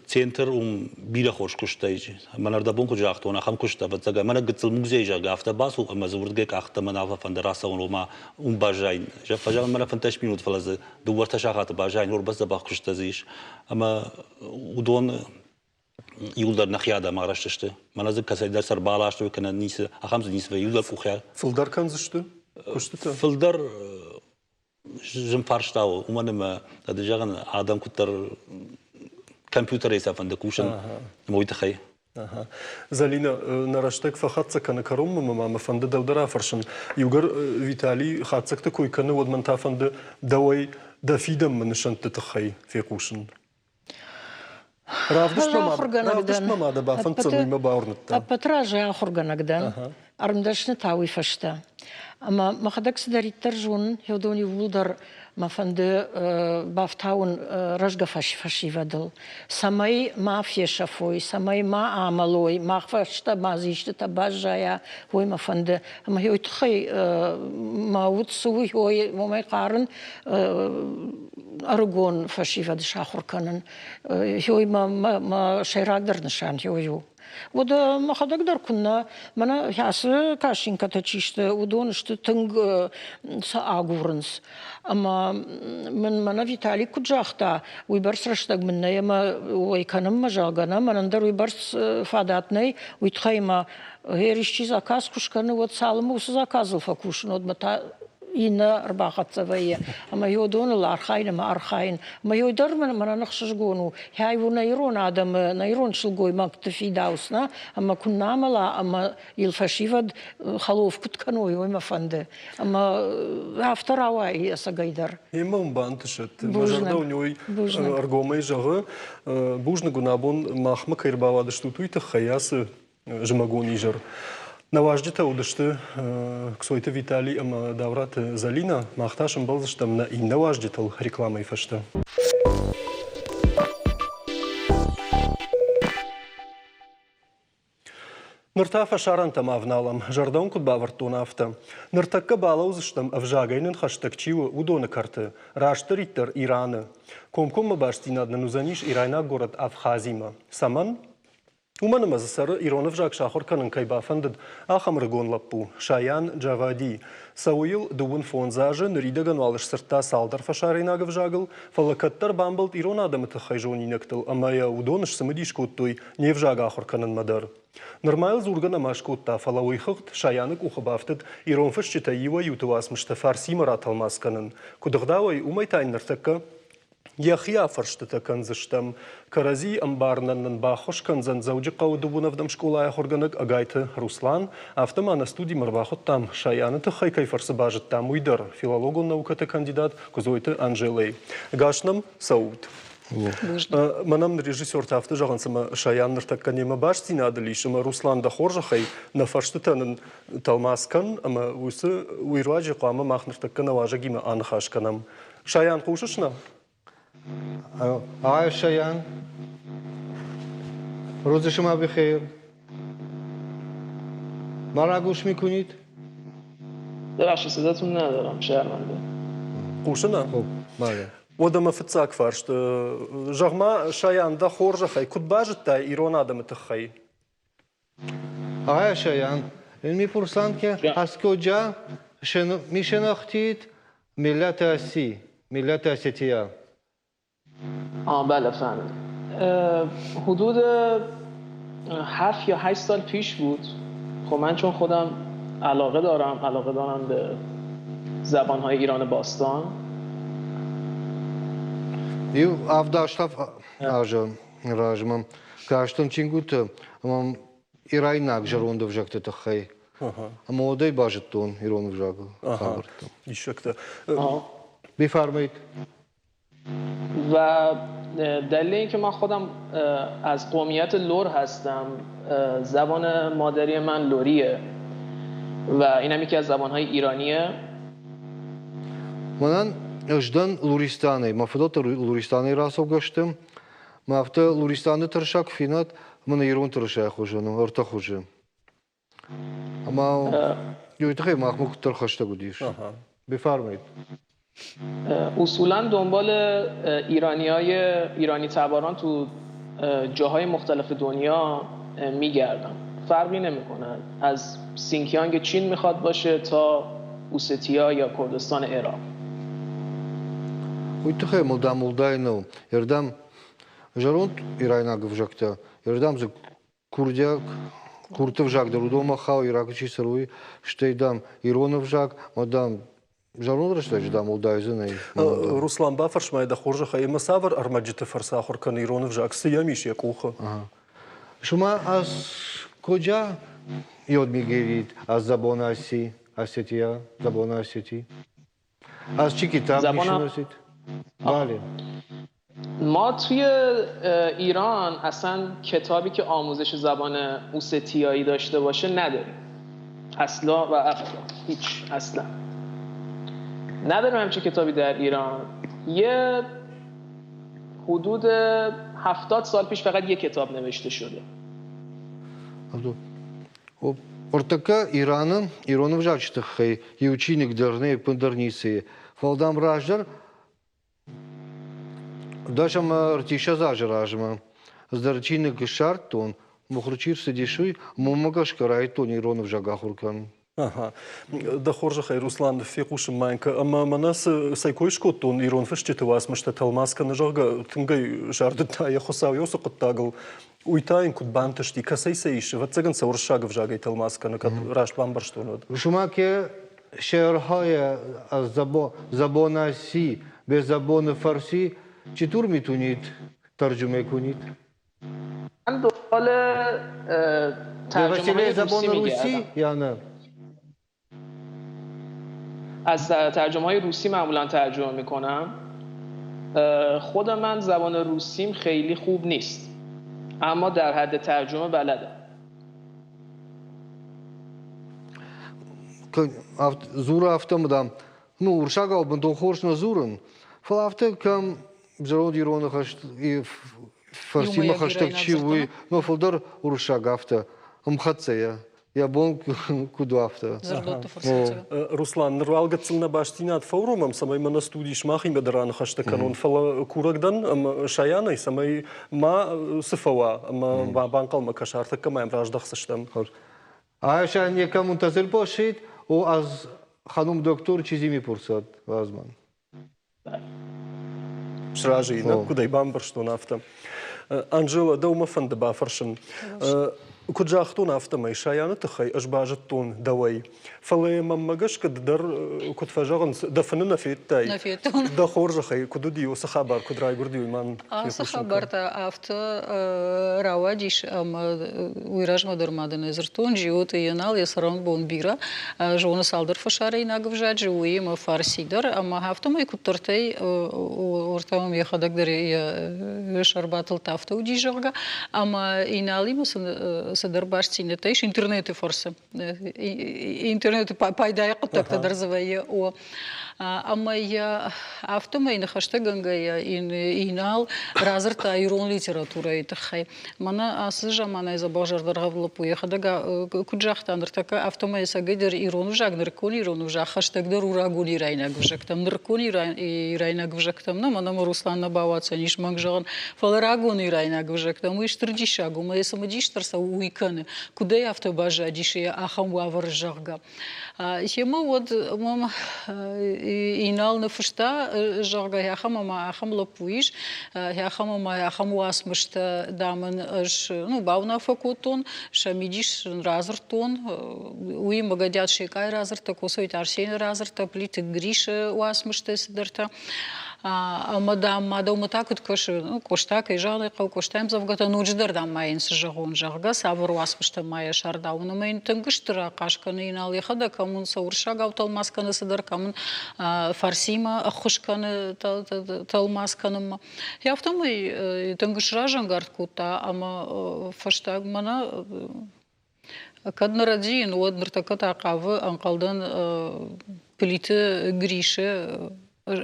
Speaker 2: Центр уым бирӕ хорз куыстӕй. Мӕн ӕрдӕбон куыд загътон, ахӕм куыст, ӕвӕццӕгӕн, мӕнӕ гыццыл музей, зӕгъгӕ, афтӕ бацу ӕмӕ дзы уырдыгӕй къӕхтӕ мӕ нал фӕфӕнды рацӕуын, ома уым баззайын. Фӕзӕгъын мӕнӕ 15 минут, фӕлӕ дзы дыууӕ-ӕртӕ сахаты баззайын, уырбӕс дзӕбӕх куысттӕ дзы ис. Ӕмӕ уыдон иуылдӕр нӕхи адӕм арӕзт сты. Мӕнӕ дзы кӕцӕйдӕр сӕ ӕрбаластой кӕнӕ ницы, ахӕм дзы ницы вӕййы, иуылдӕр къухӕй.
Speaker 1: Фылдӕр кӕндзысты куыстытӕ?
Speaker 2: Фылдӕр зын фарста у, уымӕн ӕмӕ, ды зӕгъын, адӕм куыддӕр компьютерӕй сӕ фӕнды кусын, ӕмӕ уый тыххӕй.
Speaker 1: Зӕлинӕ, нӕ рӕстӕг фӕхӕццӕ кӕны кӕронмӕ, ӕмӕ мӕ фӕнды дӕу дӕр афӕрсын. Иугӕр Виталий хатдзӕгты кой кӕны, уӕд мӕн та фӕнды дӕуӕй дӕ фидӕнмӕ нысӕнтты тыххӕй фехъусын. Равдыстмӕ ма дӕ бафӕнддзӕн, уый мӕ бауырныдта.
Speaker 3: Ӕппӕты разӕй ахуыргӕнӕг дӕн, ӕрмдӕсны та уый фӕстӕ. Ӕмӕ мӕхӕдӕг цыдӕриддӕр зонын, уыдон иууылдӕр мӕ фӕнды бафтауын рӕзгӕ фӕсивӕдыл, цӕмӕй ма фесӕфой, цӕмӕй ма амӕлой, мах фӕстӕ ма дзы истытӕ баззайа, уый мӕ фӕнды. Ӕмӕ уый тыххӕй мӕ уд цы у, уымӕй хъарын ӕрыгон фӕсивӕды сахуыр кӕнын. Ёй мӕ сӕйрагдӕр нысан ёй у. Уӕдӕ мӕхӕдӕг дӕр куыннӕ, мӕнӕ ацы касинкӕтӕ чи сты, уыдон сты тынг сӕ агурынц. Ӕмӕ мын мӕнӕ Виталик куыд загъта, уыйбӕрц рӕстӕг мын нӕй ӕмӕ уӕй кӕнынмӕ, зӕгъгӕ, нӕ, мӕнӕн дӕр уыйбӕрц фадат нӕй, уый тыххӕй мӕ гъер исчи заказ куы скӕны, уӕд цалынмӕ уыцы заказыл фӕкусын, уӕдмӕ та иннӕ ӕрбахӕццӕ вӕййы. Ӕмӕ уыдоныл архайын ӕмӕ архайын. Ӕмӕ уый дӕр мӕнӕн ӕхсызгон у. Хӕй у нӕ ирон адӕмы, нӕ ирон сылгоймӕгты фидауц, нӕ? Ӕмӕ куыннӕ амӕла, ӕмӕ йыл фӕсивӕд хӕлоф куыд кӕной, уый мӕ фӕнды. Ӕмӕ афтӕ рауайы ӕцӕгӕйдӕр.
Speaker 1: Емӕ уын бантысӕд. Мӕ зӕрдӕ уын уый ӕргомӕй зӕгъы. Бузныг уын абон махмӕ кӕй ӕрбауадыстут, уый тыххӕй ацы зымӕгон изӕр. Нӕ уазджытӕ уыдысты Ксойты Виталий ӕмӕ Даураты Зӕлинӕ. Мах та сӕмбӕлдзыстӕм нӕ иннӕ уазджытыл рекламӕйы фӕстӕ. Ныр та фӕсарӕнтӕм ӕвналӕм, зӕрдӕ уын куыд бавӕрдтон, афтӕ. Ныртӕккӕ балӕудзыстӕм, ӕвзагӕй нын хӕстӕг чи у, уыдоны кӕрты, растдӕриддӕр Ираны. Комкоммӕ бастдзинад нын уыдзӕнис ирайнаг горӕт Абхазимӕ. Цӕмӕн? Уымӕн ӕмӕ дзы цӕры, ирон ӕвзаг сахуыр кӕнын кӕй бафӕндыд, ахӕм ӕрыгон лӕппу, Шаян Джавади. Цӕуы йыл 35 азы, ныридӕгӕн уал сдзырдта цалдӕр фӕсарӕйнаг ӕвзагыл, фӕлӕ кӕддӕр бамбӕлд ирон адӕмы тыххӕй зонинӕгтыл ӕмӕ йӕ уыдон сцымыдис кодтой не взаг ахуыр кӕнынмӕ дӕр. Нырма йыл дзургӕ нӕма скодта, фӕлӕ уый хыгъд Шаяны къухы бафтыд ирон фысджытӕй иуӕй-иуты уацмыстӕ фарсимӕ ратӕлмац кӕнын. Куыд ӕгъдауӕй, уымӕй та йын ныртӕккӕ йӕхи афӕрстытӕ кӕндзыстӕм. Кӕрӕдзи ӕмбарынӕн нын баххуыс кӕндзӕн Дзӕуджыхъӕуы дыууын ӕвдӕм скъолайы ахуыргӕнӕг Ӕгайты Руслан. Афтӕ ма нӕ студимӕ ӕрбахуыдтам, Шаяны тыххӕй кӕй фӕрцы базыдтам, уый дӕр, филологон наукӕты кандидат Куыдзойты Анжелӕй. Ӕгас нӕм цӕут! Мӕнӕн режиссертӕ афтӕ зӕгъынц, ӕмӕ Шаян ныртӕккӕ немӕ бастдзинадыл ис, ӕмӕ Руслан, дӕ хорзӕхӕй, нӕ фӕрстытӕ нын тӕлмац кӕн, ӕмӕ уыцы уый руаджы хъуамӕ мах ныртӕккӕ нӕ уазӕгимӕ аныхас кӕнӕм. Шаян, хъусыс нӕ?
Speaker 4: آقای شایان روز شما بخیر ما را گوش میکنید؟
Speaker 5: ببخشید صداتون ندارم شرمنده.
Speaker 1: Хъусы нӕ?
Speaker 4: خب بله.
Speaker 1: Уӕдӕ мӕ фыццаг фарст. Зӕгъ-ма, Шаян, дӕ хорзӕхӕй, куыд базыдтай ирон адӕмы тыххӕй?
Speaker 4: آقای شایان این میپرسند که از کجا میشناختید ملت اسی ملت استیا
Speaker 5: آه بله فهمیدم. حدود 7 یا 8 سال پیش بود. خب من چون خودم علاقه دارم به زبانهای ایران باستان.
Speaker 4: Иу авдаст азы размӕ кастӕн чингуытӕ ӕмӕ ирайнаг зӕронд ӕвзӕгты тыххӕй. Ӕмӕ уӕдӕй базыдтон ирон ӕвзагыл хабӕрттӕ.
Speaker 1: Диссӕгтӕ.
Speaker 4: بفرمایید.
Speaker 5: و دلیل اینکه من خودم از قومیت لر هستم، زبان مادری من لریه و اینم یکی از زبانهای ایرانیه.
Speaker 4: Мӕнӕн ӕз дӕн Луристанӕй, мӕ фыдӕлтӕ Луристанӕй рацӕугӕ сты. Мӕ афтӕ Луристаны тырыса куы фенат, мӕнӕ ирон тырысайы хуызӕн у, ӕртӕ хуызы. Ӕмӕ уый тыххӕй махмӕ куыддӕр хӕстӕг уыдис. بفرمایید.
Speaker 5: اصولا دنبال ایرانی های ایرانی تباران تو جاهای مختلف دنیا میگردم. فرقی نمیکنه، از سینکیانگ چین میخواد باشه تا اوستیا یا کردستان عراق.
Speaker 4: Уый тыххӕй мыл дам уӕлдай нӕу. Ардӕм зӕронд ирайнаг ӕвзӕгтӕ, ардӕм дзы курдиаг курты ӕвзаг дӕр уыдонмӕ хауы, Иракы чи цӕры, уый, стӕй, дам, ирон ӕвзаг, ӕмӕ, дам, зӕронд рӕстӕджы, дам, уӕлдай дзы нӕй.
Speaker 1: Руслан, бафӕрс-ма дӕ хорзӕхӕй, ӕмӕ цавӕр ӕрмӕджыты фӕрцы ахуыр кӕны ирон ӕвзаг, цы йӕм ис йӕ къухы?
Speaker 4: شما از کجا یاد میگیرید از زبان اسی осетия زبان осети از چی کتاب میشناسید؟ بله.
Speaker 5: ما توی ایران اصلا کتابی که آموزش زبان اوستیایی داشته باشه نداریم. اصلا و ابدا هیچ، اصلا نداریم همچین کتابی در ایران. یه حدود 70 سال پیش فقط یه کتاب نوشته شده.
Speaker 4: Ныртӕккӕ Ираны ирон ӕвзаджы тыххӕй иу чиныг дӕр нӕй, ӕппындӕр ницы. Фӕлӕ, дам, раздӕр 10 ӕмӕ 30 азы размӕ ӕз дӕр чиныг ссардтон. Мыхуыр чи рцыдис, уый, уымӕ гӕсгӕ райдыдтон ирон ӕвзаг ахуыр кӕнын.
Speaker 1: Ага. Дӕ хорзӕхӕй, Руслан, фехъусын ма йын кӕ, ӕмӕ мӕнӕ цы цӕй кой скодтон, ирон фысджыты уацмыстӕ тӕлмац кӕны, зӕгъгӕ, тынг ӕй сардыдта йӕ Хуыцау уыцы хъуыддагыл. Уый та йын куыд бантысти, кӕцӕй сӕ ис? Ӕвӕццӕгӕн сӕ уырыссаг ӕвзагӕй тӕлмац кӕны, кӕд раст бамбӕрстон, уӕд.
Speaker 4: Шума ке шеърҳои аз забонаси бе забони фарсӣ читур метунид тарҷума кунид?
Speaker 5: من دنبال ترجمه
Speaker 4: زبان روسی یا نه؟
Speaker 5: از ترجمه های روسی معمولا ترجمه میکنم. خود من زبان روسیم خیلی خوب نیست، اما در حد ترجمه بلدم.
Speaker 4: Дзуры афтӕ, дам, ну, уырыссагау бынтон хорз нӕ дзурын, фӕлӕ афтӕ кӕм зӕронд ироны хӕст фарсимӕ хӕстӕг чи уый, но фылдӕр уырыссаг афтӕ ӕмхӕццӕйӕ йӕ бон куыд у афтӕ.
Speaker 1: Руслан, ныр уал гыццыл нӕ бастдзинад фӕуромӕм, цӕмӕй мӕнӕ студийы сымахимӕ дӕр аныхӕстӕ кӕнон, фӕлӕ курӕг дӕн ӕмӕ Саянӕй, цӕмӕй ма цы фӕуа ӕмӕ банхъӕлмӕ кӕса, ӕртӕккӕ ма йӕм раздӕхдзыстӕм.
Speaker 4: عایشان یکم منتظر باشید و از خانم دکتر چیزی میپرسد از من.
Speaker 1: Сразы и куыд ӕй бамбӕрстон, афтӕ. Анжела, дӕумӕ фӕнды бафӕрсын. Куыд загътон, афтӕмӕй Саяны тыххӕй ӕз базыдтон дӕуӕй. Фӕлӕ мӕнмӕ гӕсгӕ ды дӕр, куыд фӕзӕгъынц, дӕ фыны нӕ федтай.
Speaker 6: Нӕ федтон.
Speaker 1: Дӕ хорзӕхӕй, куыд уыди уыцы хабар, куыд райгуырди, уый мӕн
Speaker 6: Ацы хабар та афтӕ рауадис, ӕмӕ уый размӕ дӕр ма дын дзырдтон, Джиоты Енал йӕ цӕрӕнбон бирӕ зоны цалдӕр фӕсарӕйнаг ӕвзаджы, уыимӕ фарси дӕр, ӕмӕ афтӕмӕй куыддӕртӕй уӕртӕ мӕм йӕхӕдӕг дӕр йӕ сӕрбатыл афтӕ уыди, зӕгъгӕ, ӕмӕ Иналимӕ сын цыдӕр бастдзинӕдтӕ ис интернеты фӕрцы. Интернеты пайдайы хъуыддӕгтӕ дӕр дзы вӕййы. О. Ӕмӕ йӕ афтӕмӕй ныхӕстӕгӕнгӕйӕ Инал радзырдта ирон литературӕйы тыххӕй. Мӕнӕ ацы заманайы дзӕбӕх зӕрдӕргъӕвд лӕппу йӕхӕдӕг куыд загъта, ныртӕккӕ афтӕмӕй ӕцӕгӕйдӕр ирон ӕвзаг, нырыккон ирон ӕвзаг хӕстӕгдӕр у рагон ирайнаг ӕвзӕгтӕм. Нырыккон ирайнаг ӕвзӕгтӕм нӕ, мӕнӕ мӕ Руслан нӕ бауадздзӕнис мӕнг зӕгъын, фӕлӕ рагон ирайнаг ӕвзӕгтӕм уый стыр диссаг у, ӕмӕ йӕ цымыдисдӕр цӕуы уый кӕны, куыдӕй афтӕ баззадис ахӕм уавӕры, зӕгъгӕ. Семӕ уӕд мӕм Инал ныффыста, зӕгъгӕ, ахӕм ӕмӕ ахӕм лӕппу ис, ахӕм ӕмӕ ахӕм уацмыстӕ, дам ын ӕз ну, бауынаффӕ кодтон, сӕ мидис ын радзырдтон. Уый Магадиат Секъайы радзырдта, Коцойты Арсены радзырдта, Плиты Грисы уацмыстӕ цыдӕртӕ. Ӕмӕ, дам, ма дӕумӕ та куыд кӕсы, ну, Къоста, кӕй зӕгъын ӕй хъӕуы, Къостайы ӕмдзӕвгӕтӕ ноджыдӕр, дам, ма йын цы зӕгъон, зӕгъгӕ, цавӕр уацмыстӕ ма йӕ сардауын. Ӕмӕ йын тынг стыр ахъаз кӕны Инал йӕхӕдӕг, кӕм уын сӕ уырыссагау тӕлмац кӕны цыдӕр, кӕм ын фарсимӕ ӕххуыс кӕны тӕлмац кӕнынмӕ. Афтӕмӕй тынг сразӕнгард кодта ӕмӕ фӕстагмӕ нӕ Кӕд нӕ рӕдийын, уӕд ныртӕккӕ та хъавы, ӕнхъӕлдӕн, Плиты Грисы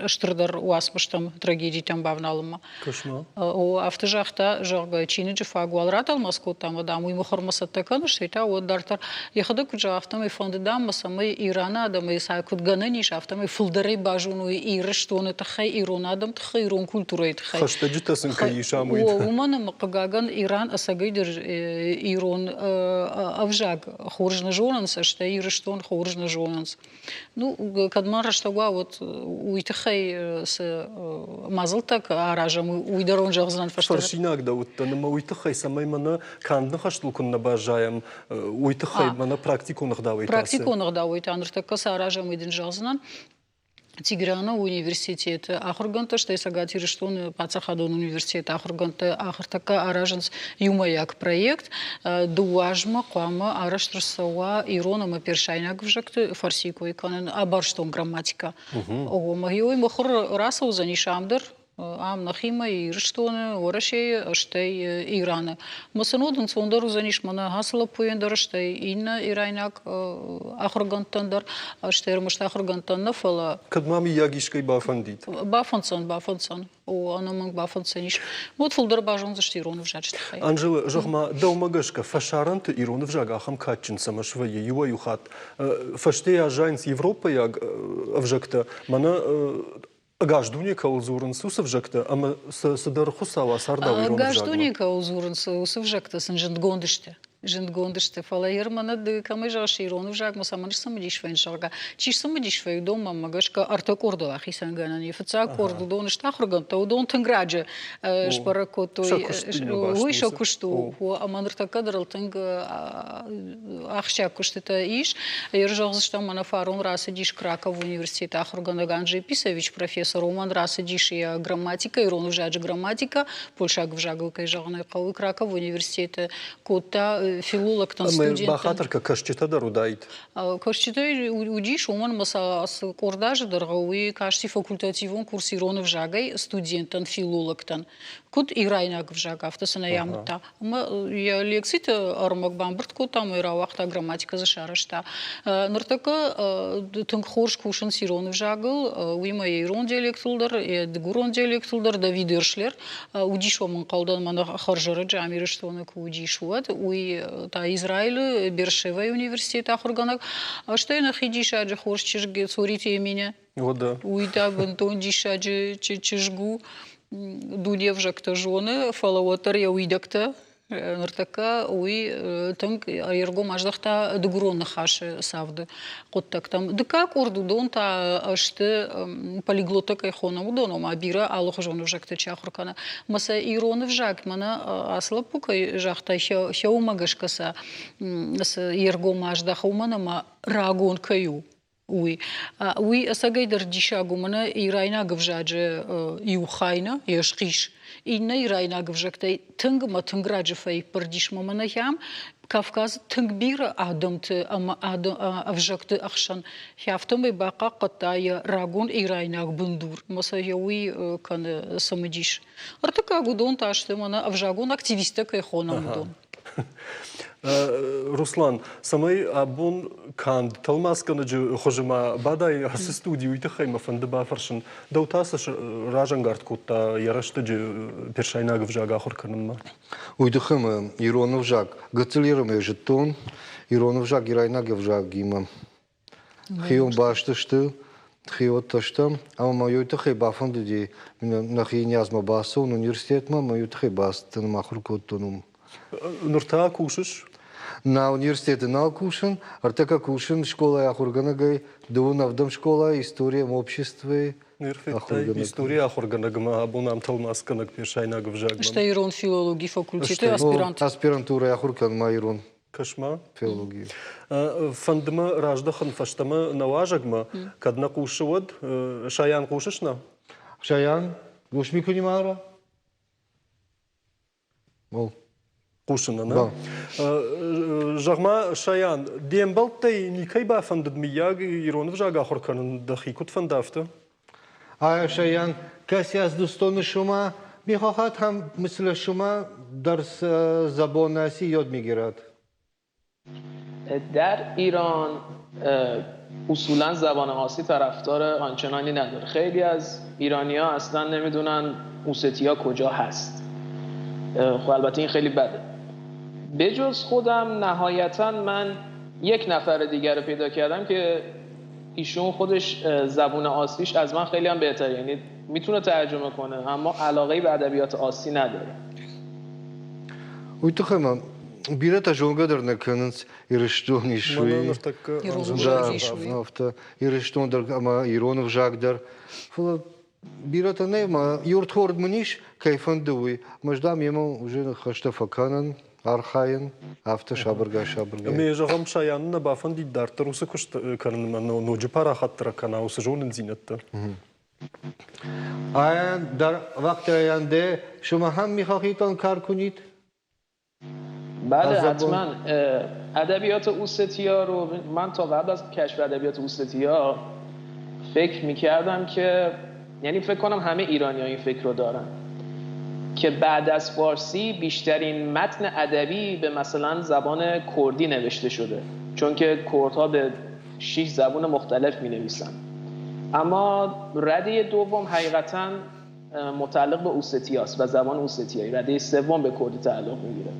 Speaker 6: стырдӕр уацмыстӕм, трагедитӕм бавналынмӕ.
Speaker 1: Кӕс-ма.
Speaker 6: О, афтӕ загъта, зӕгъгӕ, чиныджы фаг уал ратӕлмац кодта ӕмӕ, дам, уый мыхуырмӕ цӕттӕ кӕныс, стӕй та уӕд дарддӕр йӕхӕдӕг куыд зӕгъа, афтӕмӕй фӕнды, дам, мӕ цӕмӕй Ираны адӕмӕй сӕ куыд гӕнӕн ис, афтӕмӕй фылдӕрӕй базоной Ирыстоны тыххӕй, ирон адӕмы тыххӕй, ирон культурӕйы тыххӕй.
Speaker 1: Хӕстӕджытӕ сын кӕй ис ам, уый.
Speaker 6: О, уымӕн ӕмӕ, хъыгагӕн, Иран ӕцӕгӕйдӕр ирон ӕвзаг хорз нӕ зонынц, стӕй Ирыстон хорз нӕ зонынц. Ну, кӕд ма рӕстӕг уа, уӕд уый тыххӕй цы мадзӕлттӕ аразӕм, уый дӕр уын зӕгъдзынӕн фӕстӕдӕр.
Speaker 1: Фӕрсинаг дӕ уыдтӕн, ӕмӕ уый тыххӕй, цӕмӕй мӕнӕ канд ныхӕстыл куыннӕ баззайӕм, уый тыххӕй мӕнӕ практикон ӕгъдауӕй та
Speaker 6: Практикон ӕгъдауӕй та ныртӕккӕ цы аразӕм, уый дын зӕгъдзынӕн. Тиграны университеты ахуыргӕндтӕ, стӕй Цӕгат Ирыстоны паддзахадон университеты ахуыргӕндтӕ ахуыртӕккӕ аразынц иумӕйаг проект. Дыууӕ азмӕ хъуамӕ арӕзт ӕрцӕуа ирон ӕмӕ персайнаг ӕвзӕгты фарсикой кӕнын абарстон грамматикӕ. Омӕ уый мыхуыр рацӕудзӕнис ам дӕр, ам нӕхимӕ, Ирыстоны, Уӕрӕсейы, стӕй Ираны. Мӕ сын уӕд ӕнцондӕр уыдзӕнис мӕнӕ ацы лӕппуйӕн дӕр, стӕй иннӕ ирайнаг ахуыргӕндтӕн дӕр, стӕй ӕрмӕст ахуыргӕндтӕн нӕ, фӕлӕ...
Speaker 1: Кӕд ма мыййаг искӕй бафӕндид?
Speaker 6: Бафӕнддзӕн, бафӕнддзӕн. О, ӕнӕмӕнг бафӕнддзӕнис. Уӕд фылдӕр базондзысты ирон ӕвзаджы тыххӕй.
Speaker 1: Анжела, зӕгъ-ма, дӕумӕ гӕсгӕ фӕсарӕнты ирон ӕвзаг ахӕм кадджын цӕмӕ свӕййы иуӕй-иу хатт? Фӕстейӕ аззайынц европӕйаг ӕвзӕгтӕ, мӕнӕ. Ӕгас дуне кӕуыл дзурынц, уыцы ӕвзӕгтӕ ӕмӕ сӕ цыдӕр Хуыцау ацардау ирон
Speaker 6: Ӕгас
Speaker 1: ӕвзагмӕ.
Speaker 6: дуне кӕуыл дзурынц, уыцы ӕвзӕгтӕ сын зындгонд сты. Зындгонд сты, фӕлӕ йер мӕнӕ ды кӕмӕй зӕгъыс ирон ӕвзагмӕ цӕмӕн сцымыдис вӕййынц, зӕгъгӕ, чи сцымыдис вӕййы, уыдонмӕ мӕ гӕсгӕ ӕртӕ къордыл ахицӕнгӕнӕн и. Фыццаг къорд уыдон сты ахуыргӕндтӕ, уыдон тынг раджы сбӕрӕг кодтой.
Speaker 1: Сӕ куыстимӕ баст
Speaker 6: Уый сӕ куыст у, ӕмӕ ныртӕккӕ дӕр ыл тынг ахсджиаг куыстытӕ ис. Ер зӕгъдзыстӕм, мӕнӕ фарон рацыдис Краковы университеты ахуыргӕнӕг Анджей Писович, профессор, уымӕн рацыдис йӕ грамматикӕ, ирон ӕвзаджы грамматикӕ, польшаг ӕвзагыл кӕй зӕгъын ӕй хъӕуы, Краковы университеты кодта филологтӕн, студенттӕн.
Speaker 1: Бахатыр кӕ, кӕсджытӕ дӕр уыдаид?
Speaker 6: Кӕсджытӕ уыдис, уымӕн ӕмӕ сӕ къорд азы дӕргъы уый касти факультативон курс ирон ӕвзагӕй студенттӕн, филологтӕн. Куыд ирайнаг ӕвзаг, афтӕ сын ӕй амыдта. Ӕмӕ йӕ лекциты ӕрмӕг бамбырд кодта ӕмӕ рауагъта, грамматикӕ дзы сарӕзта. Ныртӕккӕ тынг хорз кусынц ирон ӕвзагыл, уыимӕ йӕ ирон диалектыл дӕр, йӕ дыгурон диалектыл дӕр. Давид Эршлер уыдис уӕм ӕнхъӕлдӕн, мӕнӕ хӕрзӕрӕджы ам Ирыстоны куы уыдис, уӕд. Уый та Израилы Бершевайы университеты ахуыргӕнӕг. Стӕй нӕхи диссаджы хорз чызг Цориты Еминӕ. Уый та бынтон диссаджы чызг у. Дуне ӕвзӕгтӕ зоны, фӕлӕ уӕддӕр йӕ уидӕгтӕ ныртӕккӕ уый тынг ӕргом аздӕхта дыгурон ныхасы цавды хъуыддӕгтӕм. Дыккаг къорд уыдон та сты полиглоттӕ кӕй хонӕм, уыдон, ома бирӕ алыхуызон ӕвзӕгтӕ чи ахуыр кӕны. Ӕмӕ сӕ ирон ӕвзаг мӕнӕ ацы лӕппу кӕй загъта, сӕ уымӕ гӕсгӕ сӕ йе ргом аздӕхы, уымӕн ӕмӕ рагон кӕй у, уый. Уый ӕцӕгӕйдӕр диссаг у, мӕнӕ ирайнаг ӕвзаджы иу хай нӕ, йе схъис. Иннӕ ирайнаг ӕвзӕгтӕй тынг ӕмӕ тынг раджы фӕиппӕрд ис мӕнӕ ахӕм Кавказы тынг бирӕ адӕмты ӕмӕ ӕвзӕгты ӕхсӕн. Афтӕмӕй бахъахъхъӕдта йӕ рагон ирайнаг бындур ӕмӕ сӕ йӕ уый кӕны цымыдис. Ӕртыккаг уыдон та сты мӕнӕ ӕвзагон активисттӕ кӕй хонӕм, уыдон.
Speaker 1: Руслан, цӕмӕй абон канд тӕлмацгӕнӕджы хуызы ма бадай ацы студийы, уый тыххӕй мӕ фӕнды бафӕрсын. Дӕу та цы разӕнгард кодта йӕ рӕстӕджы персайнаг ӕвзаг ахуыр кӕнынмӕ?
Speaker 4: Уый тыххӕй мӕ ирон ӕвзаг гыццыл ерымӕ зыдтон. Ирон ӕвзаг ирайнаг ӕвзагимӕ хион баст сты, хиуӕттӕ стӕм. Ӕмӕ мӕ уый тыххӕй бафӕндыди нӕхи инязмӕ бацӕуын университетмӕ, мӕ уый тыххӕй бацыдтӕн ӕмӕ ахуыр кодтон уым.
Speaker 1: Ныр та кусыс?
Speaker 4: Нӕ университеты нал кусын, ӕртӕккӕ кусын скъолайы ахуыргӕнӕгӕй, дыууын ӕвдӕм скъолайы история ӕмӕ обществойы
Speaker 1: Ныр федтай историйы ахуыргӕнӕгмӕ абон ам тӕлмацгӕнӕг персайнаг ӕвзагмӕ.
Speaker 6: Стӕй ирон филологийы факультеты аспирант.
Speaker 4: Аспирантурӕйы ахуыр кӕн ма ирон
Speaker 1: Кӕс-ма.
Speaker 4: Филологийы.
Speaker 1: Фӕнды мӕ раздӕхын фӕстӕмӕ нӕ уазӕгмӕ, кӕд нӕ хъусы, уӕд. Шаян, хъусыс нӕ?
Speaker 4: Шаян, гуш микунимара?
Speaker 1: Хъусын нӕ? Зӕгъ-ма, Шаян, де мбӕлттӕй никӕй бафӕндыд, мыййаг, ирон ӕвзаг ахуыр кӕнын дӕхи куыд фӕнды, афтӕ?
Speaker 4: آیا شایان کسی از دوستان شما میخواهد هم مثل شما درس زبان ناسی یاد میگیرد؟
Speaker 5: در ایران اصولا زبان آسی طرفدار آنچنانی نداره. خیلی از ایرانیا اصلا نمیدونن اوستیا کجا هست. خب البته این خیلی بده. بجز خودم نهایتا من یک نفر دیگر رو پیدا کردم که ایشون خودش زبون آسیش از من خیلی هم بهتره، یعنی میتونه ترجمه کنه اما علاقه به ادبیات آسی نداره.
Speaker 4: Уый тыххӕй ма бирӕтӕ зонгӕ дӕр нӕ кӕнынц Ирыстон ис уый. Афтӕ Ирыстон дӕр ӕмӕ ирон ӕвзаг дӕр. Фӕлӕ бирӕтӕ нӕй ӕмӕ иуртхорд мын ис, кӕй фӕнды уый. Ӕмӕ дам йемӕ уже ныхӕстӕ фӕкӕнын, архайын, афтӕ сабыргай-сабыргай.
Speaker 1: Ӕмӕ зӕгъӕм, Шаяны нӕ бафӕндид дарддӕр уыцы куыст кӕнынмӕ ноджы парахатдӕр кӕна уыцы зонындзинӕдтӕ.
Speaker 4: در وقت آینده شما هم میخواهید آن کار کنید؟
Speaker 5: بله حتما. ادبیات اوستیا رو من تا قبل از کشف ادبیات اوستیا فکر میکردم که، یعنی فکر کنم همه ایرانی ها این فکر رو دارن که بعد از فارسی بیشترین متن ادبی به مثلا زبان کردی نوشته شده، چون که کردها به 6 زبان مختلف می نویسن. اما رده دوم حقیقتا متعلق به اوستیاست و زبان اوستیایی، رده سوم به کردی تعلق میگیره.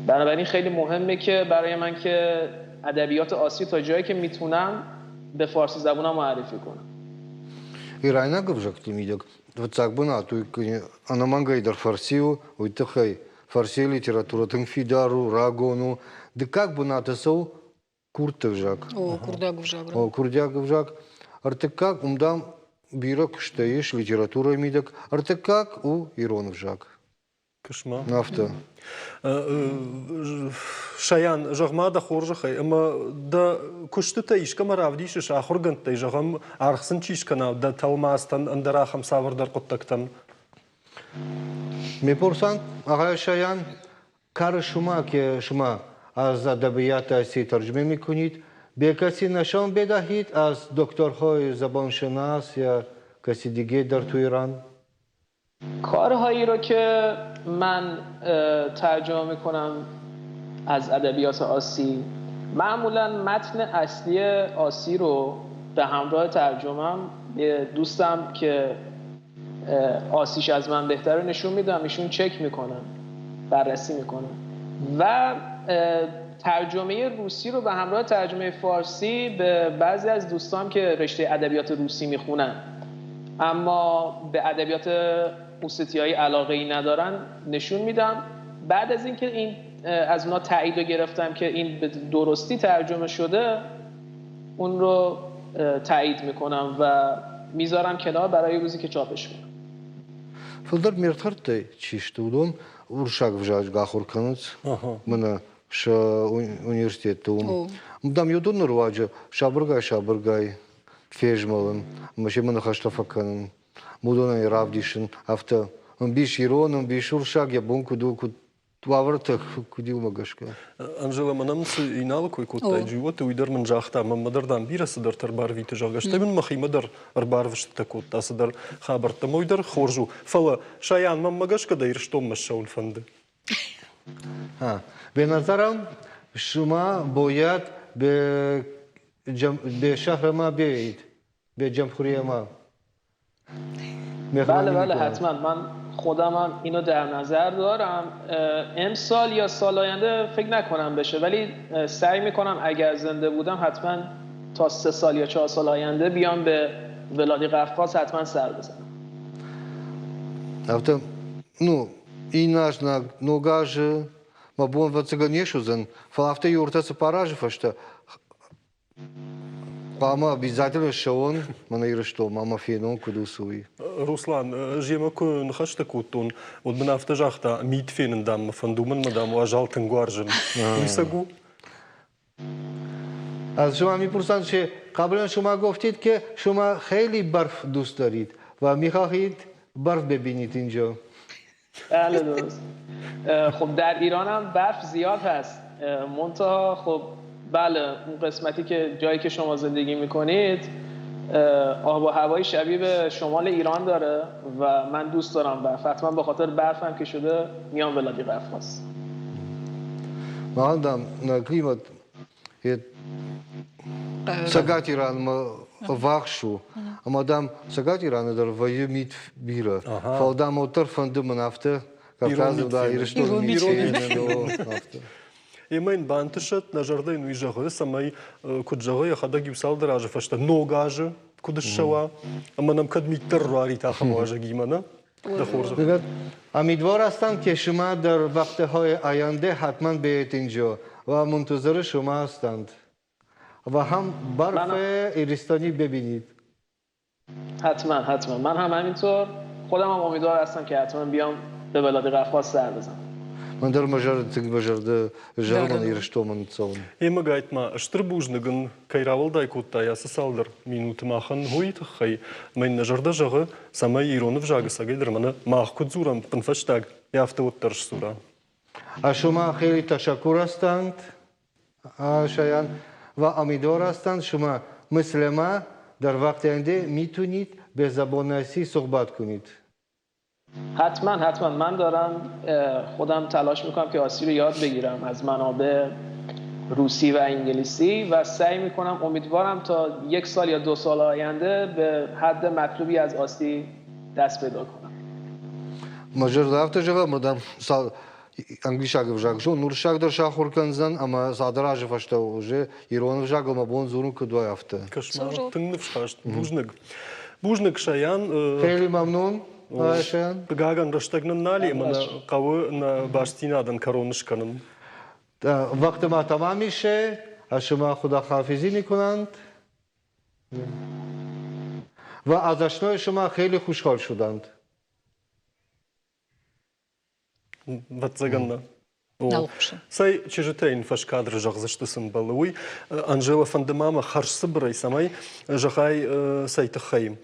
Speaker 5: بنابراین خیلی مهمه که برای من که ادبیات آسی تا جایی که میتونم به فارسی زبونم معرفی کنم.
Speaker 4: Ирайнаг ӕвзӕгты мидӕг фыццаг бынат уый ӕнӕмӕнгӕй дӕр фарси у, уый тыххӕй фарси литературӕ тынг фидар у, рагон у. Дыккаг бынаты цӕуы курдты ӕвзаг.
Speaker 6: О, курдаг ӕвзаг.
Speaker 4: О, курдиаг ӕвзаг. Ӕртыккаг, уым, дам, бирӕ куыстӕ ис литературӕйы мидӕг. Ӕртыккаг у ирон ӕвзаг.
Speaker 1: Кысма.
Speaker 4: Афтӕ.
Speaker 1: Саян, зӕгъ-ма дӕ хорзӕхӕй, ӕмӕ дӕ куыстытӕ искӕмӕ равдисыс ахуыргӕндтӕй, зӕгъӕм, аргъ сын чи скӕна дӕ тӕлмацтӕн, ӕндӕр ахӕм цавӕрдӕр хъуыддӕгтӕн?
Speaker 4: Мепорсан, ағай Шаян, кары шума ке шума аз адабият аси тарҷуме мекунид, бе каси нашон бедахид аз докторҳои забоншинас я каси диге дар ту Иран?
Speaker 5: کارهایی رو که من ترجمه میکنم از ادبیات آسی معمولا متن اصلی آسی رو به همراه ترجمم به دوستم که آسیش از من بهتره نشون میدم، ایشون چک میکنن، بررسی میکنن و ترجمه روسی رو به همراه ترجمه فارسی به بعضی از دوستان که رشته ادبیات روسی میخونن اما به ادبیات اوستیایی علاقه ای ندارن نشون میدم. بعد از اینکه این از اونا تایید رو گرفتم که این به درستی ترجمه شده، اون رو تایید میکنم و میذارم کنار برای روزی که چاپش کنم.
Speaker 4: Фылдӕр ме рдхӕрдтӕй чи сты, уыдон уырыссаг ӕвзаджы ахуыр кӕнынц. Мӕнӕ сӕ университетты уым. Дам уыдоны руаджы сабыргай-сабыргай фезмӕлын ӕмӕ семӕ ныхӕстӕ фӕкӕнын, уыдонӕй равдисын, афтӕ ӕмбис ирон, ӕмбис уырыссаг йӕ бон куыд у, куыд уавӕртӕ куыд иумӕ гӕсгӕ.
Speaker 1: Анжела, мӕнӕн цы Иналы кой кодтай, Джиоты, уый дӕр мын загъта, мӕнмӕ дӕр, дам, бирӕ цыдӕртӕ ӕрбарвиты, зӕгъгӕ. Стӕй мын мӕхимӕ дӕр ӕрбарвыстытӕ кодта цыдӕр хабӕрттӕ. Уый дӕр хорз у. Фӕлӕ, Саян, мӕнмӕ гӕсгӕ дӕ Ирыстонмӕ ссӕуын фӕнды.
Speaker 4: به نظرم شما باید به, به شهر ما بیایید به جمهوری ما.
Speaker 5: بله بله حتما، من خودم هم اینو در نظر دارم. امسال یا سال آینده فکر نکنم بشه، ولی سعی میکنم اگر زنده بودم حتما تا 3 سال یا 4 سال آینده بیام به ولادی قفقاز حتما سر بزنم.
Speaker 4: Афтӕ, ну, иннӕ аз ног азы мӕ бон ӕвӕццӕгӕн не суыдзӕн, фӕлӕ афтӕ иу ӕртӕ-цыппар азы фӕстӕ хъуамӕ обязательно ссӕуон мӕнӕ Ирыстонмӕ ӕмӕ фенон, куыд у цы уый.
Speaker 1: Руслан, ӕз йемӕ куы ныхӕстӕ кодтон, уӕд мын афтӕ загъта, мит фенын, дам, мӕ фӕнды, уымӕн мӕ, дам, уазал тынг уарзын. Уый цӕг у?
Speaker 4: از شما میپرسند که قبلا شما گفتید که شما خیلی برف دوست دارید و میخواهید برف ببینید اینجا.
Speaker 5: بله درست. خب در ایران هم برف زیاد هست، منتها خب بله اون قسمتی که جایی که شما زندگی میکنید آب و هوای شبیه به شمال ایران داره و من دوست دارم برف، حتما به خاطر برف هم که شده میام ولادی قفقاز.
Speaker 4: Мадам, климат Цӕгат Иранмӕ ӕввахс у, ӕмӕ, дам, Цӕгат Ираны дӕр вӕййы мит бирӕ. Фӕлӕ, дам, уӕддӕр фӕнды мӕн афтӕ Кавказы, да, Ирыстоны мит фенын, афтӕ.
Speaker 1: Ӕмӕ йын бантысӕд, нӕ зӕрдӕ йын уый зӕгъы, цӕмӕй, куыд зӕгъы, йӕхӕдӕг иу цалдӕр азы фӕстӕ ног азы куыд ссӕуа, ӕмӕ нӕм кӕд мит дӕр руарит ахӕм уазӕгимӕ, нӕ? Дӕ хорзӕх.
Speaker 4: امیدوار هستم که شما در وقتهای آینده حتما بیایید اینجا و منتظر شما هستند و هم برف ایرستانی ببینید.
Speaker 5: حتما حتما، من هم همینطور، خودم هم امیدوار هستم که حتما بیام به ولادی قفقاز سر بزنم.
Speaker 4: Мӕн дӕр мӕ зӕрды тынг мӕ зӕрдӕ зӕгъын Ирыстонмӕ ныццӕуын.
Speaker 1: Ӕмӕ гайтма стыр бузныг ын кӕй рауӕлдай кодтай ацы цалдӕр минуты махӕн, уый тыххӕй. Мӕ нӕ зӕрдӕ зӕгъы, цӕмӕй ирон ӕвзаг ӕцӕгӕйдӕр мӕнӕ мах куыд дзурӕм, ӕппынфӕстаг, афтӕ уӕддӕр сдзура.
Speaker 4: شما خیلی تشکر هستند شایان و امیدوار هستند شما مثل ما در وقت آینده میتونید به زبان اصلی صحبت کنید.
Speaker 5: حتما حتما، من دارم خودم تلاش میکنم که آسی رو یاد بگیرم از منابع روسی و انگلیسی و سعی میکنم، امیدوارم تا 1 سال یا 2 سال آینده به حد مطلوبی از آسی دست پیدا کنم.
Speaker 4: Мӕ зӕрдӕ афтӕ зӕгъы, ӕмӕ дам англисаг ӕвзаг зон, уырыссаг дӕр сахуыр кӕндзӕн ӕмӕ цалдӕр азы фӕстӕ уже ирон ӕвзагыл мӕ бон дзурын куыд уай, афтӕ.
Speaker 1: Кӕс-ма, тынг ныфсхаст, бузныг. Бузныг, Шаян.
Speaker 4: Хели мамнун, Шаян.
Speaker 1: Хъыгагӕн, рӕстӕг нын нал и, ӕмӕ нӕ хъӕуы нӕ бастдзинадӕн кӕрон скӕнын.
Speaker 4: وقت ما تمام میشه از شما خدا حافظی میکنند و از آشنای شما خیلی خوشحال شدند.
Speaker 1: Ӕвӕццӕгӕн нӕ. Цӕй, чызджытӕ йын фӕскадры зӕгъдзысты цы мбӕлы, уый. Анжела, фӕнды ма мӕ хӕрзцыбырӕй, цӕмӕй зӕгъай цӕй тыххӕй.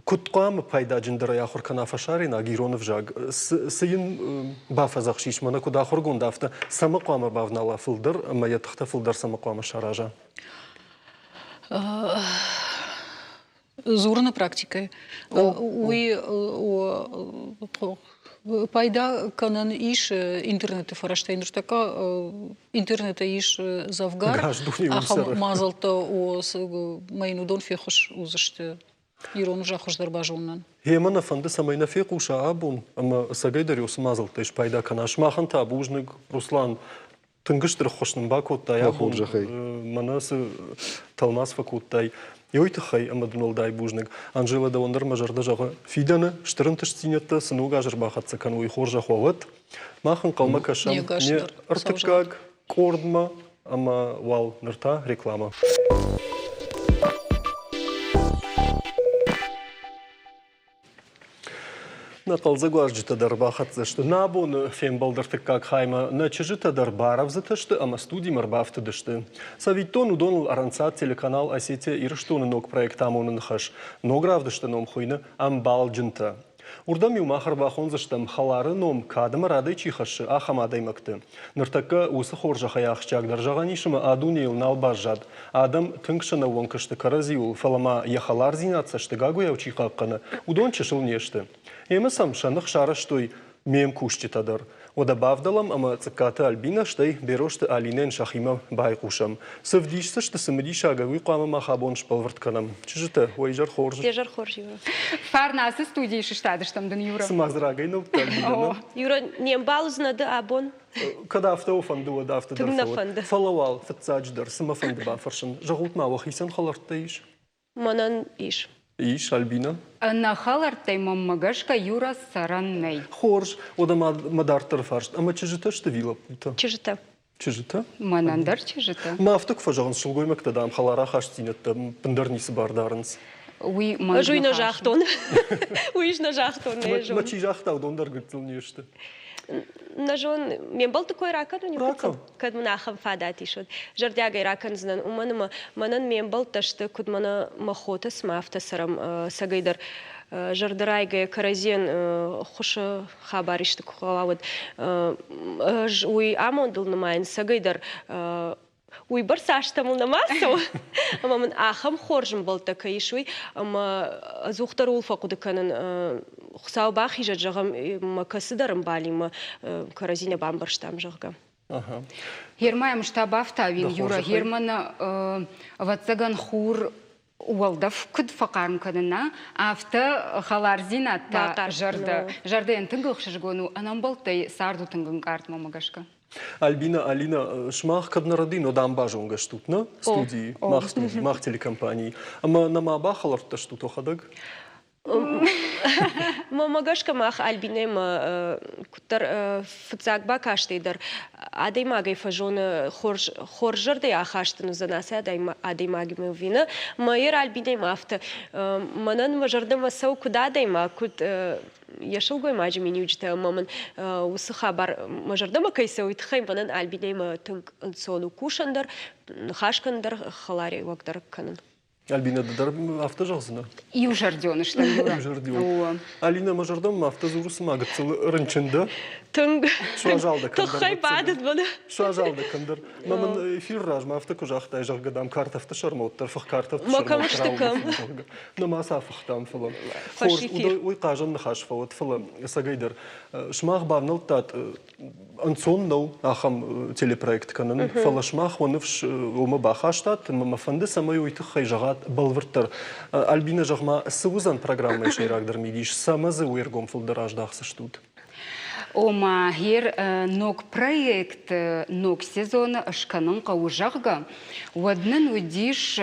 Speaker 1: Куыд хъуамӕ пайдаджындӕрӕй ахуыр кӕна фӕсарӕйнаг ирон ӕвзаг? Цы йын бафӕдзӕхсис, мӕнӕ куыд ахуыргонд, афтӕ цӕмӕ хъуамӕ бавнала фылдӕр ӕмӕ йӕ тыхтӕ фылдӕр цӕмӕ хъуамӕ сараза?
Speaker 6: Дзурыны практикӕйы. Уый пайда кӕнӕн ис интернеты фӕрӕзтӕй. Ныртӕккӕ интернеты ис дзӕвгар ахӕм мадзӕлттӕ, мӕ йын уыдон феххуыс уыдзысты ирон ӕвзаг хуыздӕр базонынӕн.
Speaker 1: Гъемӕ нӕ фӕнды, цӕмӕй нӕ фехъуса абон ӕмӕ ӕцӕгӕйдӕр уыцы мадзӕлттӕй спайда кӕна. Сымахӕн та бузныг, Руслан, тынг стыр ӕххуыс нын бакодтай абон, мӕнӕ цы тӕлмац фӕкодтай, уый тыххӕй ӕмӕ дын уӕлдай бузныг. Анжела, дӕуӕн дӕр мӕ зӕрдӕ зӕгъы, фидӕны стыр ӕнтыстдзинӕдтӕ цы ног аз ӕрбахӕццӕ кӕны, уый хорзӕх уӕ уӕд. Мах ӕнхъӕлмӕ кӕсӕм не ӕртыккаг къордмӕ ӕмӕ уал ныр та реклама. Нӕ хъӕлдзӕг уазджытӕ дӕр бахӕццӕ сты. Нӕ абоны фембӕлд ӕртыккаг хаймӕ нӕ чызджытӕ дӕр барӕвдзытӕ сты ӕмӕ студимӕ ӕрбафтыдысты. Цӕвиттон, уыдоныл ӕрӕнцад телеканал Осетия-Ирыстоны ног проект амоныны хӕс. Ног равдысты ном хуыйны «Ӕмбалджынтӕ». Уырдӕм-иу мах ӕрбахондзыстӕм хӕлары ном кад ӕмӕ радӕй чи хӕссы, ахӕм адӕймӕгты. Ныртӕккӕ уыцы хорзӕхӕй ахсджиагдӕр зӕгъӕн ис ӕмӕ а дунейыл нал баззад. Адӕм тынг сӕнӕууӕнк сты кӕрӕдзиуыл, фӕлӕ ма йӕ хӕлардзинад цӕстыгагуыйау чи хъахъхъӕны, уыдон чысыл не сты. Ӕмӕ сӕм сӕ ных сарӕзтой ме мкусджытӕ дӕр. Уӕдӕ бавдӕлӕм ӕмӕ Цъыккаты Альбинӕ, стӕй Берозты Алинӕйӕн сӕхимӕ байхъусӕм. Цы вдисдзысты цымыдисагӕй, уый хъуамӕ мах абон сбӕлвырд кӕнӕм. Чызджытӕ, уӕ изӕр хорз.
Speaker 7: Де зӕр хорз, Юра.
Speaker 8: Фарн, ацы студийы сыстадыстӕм дын, Юра.
Speaker 1: Цыма дзы рагӕй нӕ уыдтӕ, Альбинӕ?
Speaker 7: Юра, не мбал уыдзынӕ ды абон?
Speaker 1: Кӕд афтӕ у фӕнды, уӕд афтӕ дӕр
Speaker 7: Тынг нӕ фӕнды.
Speaker 1: Фӕлӕ уал, фыццаджыдӕр, цы мӕ фӕнды бафӕрсын? Зӕгъут-ма, уӕхицӕн хӕлӕрттӕ ис?
Speaker 7: Мӕнӕн ис.
Speaker 1: Ис, Альбина?
Speaker 8: Ӕнӕ хӕлӕрттӕй мӕнмӕ гӕсгӕ Юра цӕрӕн нӕй.
Speaker 1: Хорз, уӕдӕ ма мӕ дарддӕры фарст. Ӕмӕ чызджытӕ сты ӕви лӕппутӕ?
Speaker 7: Чызджытӕ.
Speaker 1: Чызджытӕ?
Speaker 8: Мӕнӕн дӕр чызджытӕ.
Speaker 1: Мӕ афтӕ куы фӕзӕгъынц, сылгоймӕгтӕ, дам, хӕлар ахастдзинӕдтӕ ӕппындӕр ницы бар дарынц.
Speaker 8: Уый мӕнг
Speaker 7: Ӕз уый нӕ
Speaker 8: ныхас у.
Speaker 7: загътон. Уый ӕз нӕ загътон, нӕ
Speaker 1: Мӕ
Speaker 7: зон.
Speaker 1: чи загъта, уыдон дӕр гыццыл не сты.
Speaker 7: Нӕ зон, ме мбӕлтты кой ракӕнон иу
Speaker 1: Ракӕн.
Speaker 7: кӕд мын ахӕм фадат ис, уӕд зӕрдиагӕй ракӕндзынӕн, уымӕн ӕмӕ мӕнӕн ме мбӕлттӕ сты, куыд мӕнӕ мӕ хотӕ, цыма афтӕ цӕрӕм цӕгӕй дӕр зӕрдӕрайгӕ кӕрӕдзийӕн хуысы хабар исты куы хъӕуа, уӕд ӕз уый амондыл нымайын цӕгӕй дӕр уыйбӕрц азтӕ мыл нӕма цӕуы, ӕмӕ мын ахӕм хорз ӕмбӕлттӕ кӕй ис, уый, ӕмӕ ӕдзухдӕр ууыл фӕхъуыды кӕнын, Хуыцау бахизӕд, зӕгъӕм, мӕ кӕцыдӕр ӕмбалимӕ кӕрӕдзи нӕ бамбӕрстам, зӕгъгӕ.
Speaker 8: Гермӕ та бафтауин, Юра, Германы, ӕвӕццӕгӕн, хур уӕлдӕф куыд фӕхъарм кӕнына, афтӕ хӕлардзинад та зӕрдӕ. Зӕрдӕйӕн тынг ӕхсызгон у, ӕнӕмбӕлттӕй цард у тынг ӕнкъард, мӕнмӕ гӕсгӕ.
Speaker 1: Альбина, Алина, сымах кӕд нӕ рӕдийын, уӕд ам базонгӕ стут, нӕ студийы, мах студийы, мах телекомпанийы. Ӕмӕ нӕма бахӕлӕрттӕ стут уӕхӕдӕг?
Speaker 7: Мӕнмӕ гӕсгӕ мах Альбинӕмӕ куыддӕр фыццаг бакастӕй дӕр адӕймагӕй фӕзоны хорз хорз зӕрдӕйы ахаст ын уыдзӕн ацы адӕймагимӕ ӕви нӕ. Мӕ йӕ Альбинӕмӕ афтӕ мӕнӕн мӕ зӕрдӕмӕ цӕуы куыд адӕймаг, куыд йӕ сылгоймаджы миниуджытӕ ӕмӕ мын уыцы хабар мӕ зӕрдӕмӕ кӕй цӕуы, уый тыххӕй мӕнӕн Альбинӕимӕ тынг ӕнцон у кусӕн дӕр, ныхас кӕнын дӕр, хӕлариуӕг дӕр кӕнын.
Speaker 1: Альбина, ды дӕр афтӕ зӕгъдзынӕ?
Speaker 8: Иузӕрдион стӕм, Юра.
Speaker 1: Иузӕрдион. Алина, мӕ зӕрдӕмӕ афтӕ дзуры, цыма гыццыл рынчын дӕ.
Speaker 7: Тынг.
Speaker 1: Суазал дӕ кӕмдӕр.
Speaker 7: Тыххӕй бадыд мӕнӕ.
Speaker 1: Суазал дӕ кӕмдӕр. Мӕ мын эфир размӕ афтӕ куы загътай, зӕгъгӕ, дам, картӕфты сӕрмӕ уӕддӕр фых картӕфты
Speaker 7: сӕрмӕ. Кӕм сты, кӕм?
Speaker 1: Нӕма сӕ фыхтам, фӕлӕ. Хорз, уый хъазӕн ныхас фӕуӕд, фӕлӕ ӕцӕгӕйдӕр сымах бавнӕлдтат ӕнцон нӕу ахӕм телепроект кӕнын, фӕлӕ сымах уӕ ныфс уымӕ бахастат ӕмӕ мӕ фӕнды, цӕмӕй уый тыххӕй зӕгъат бӕлвырддӕр. Альбина, зӕгъ-ма, цы уыдзӕн программӕйы сӕйрагдӕр мидис, цӕмӕ дзы уе ргом фылдӕр аздахдзыстут?
Speaker 8: Ома, гъер ног проект ног сезоны скӕнын хъӕуы, зӕгъгӕ, уӕд нын уыдис.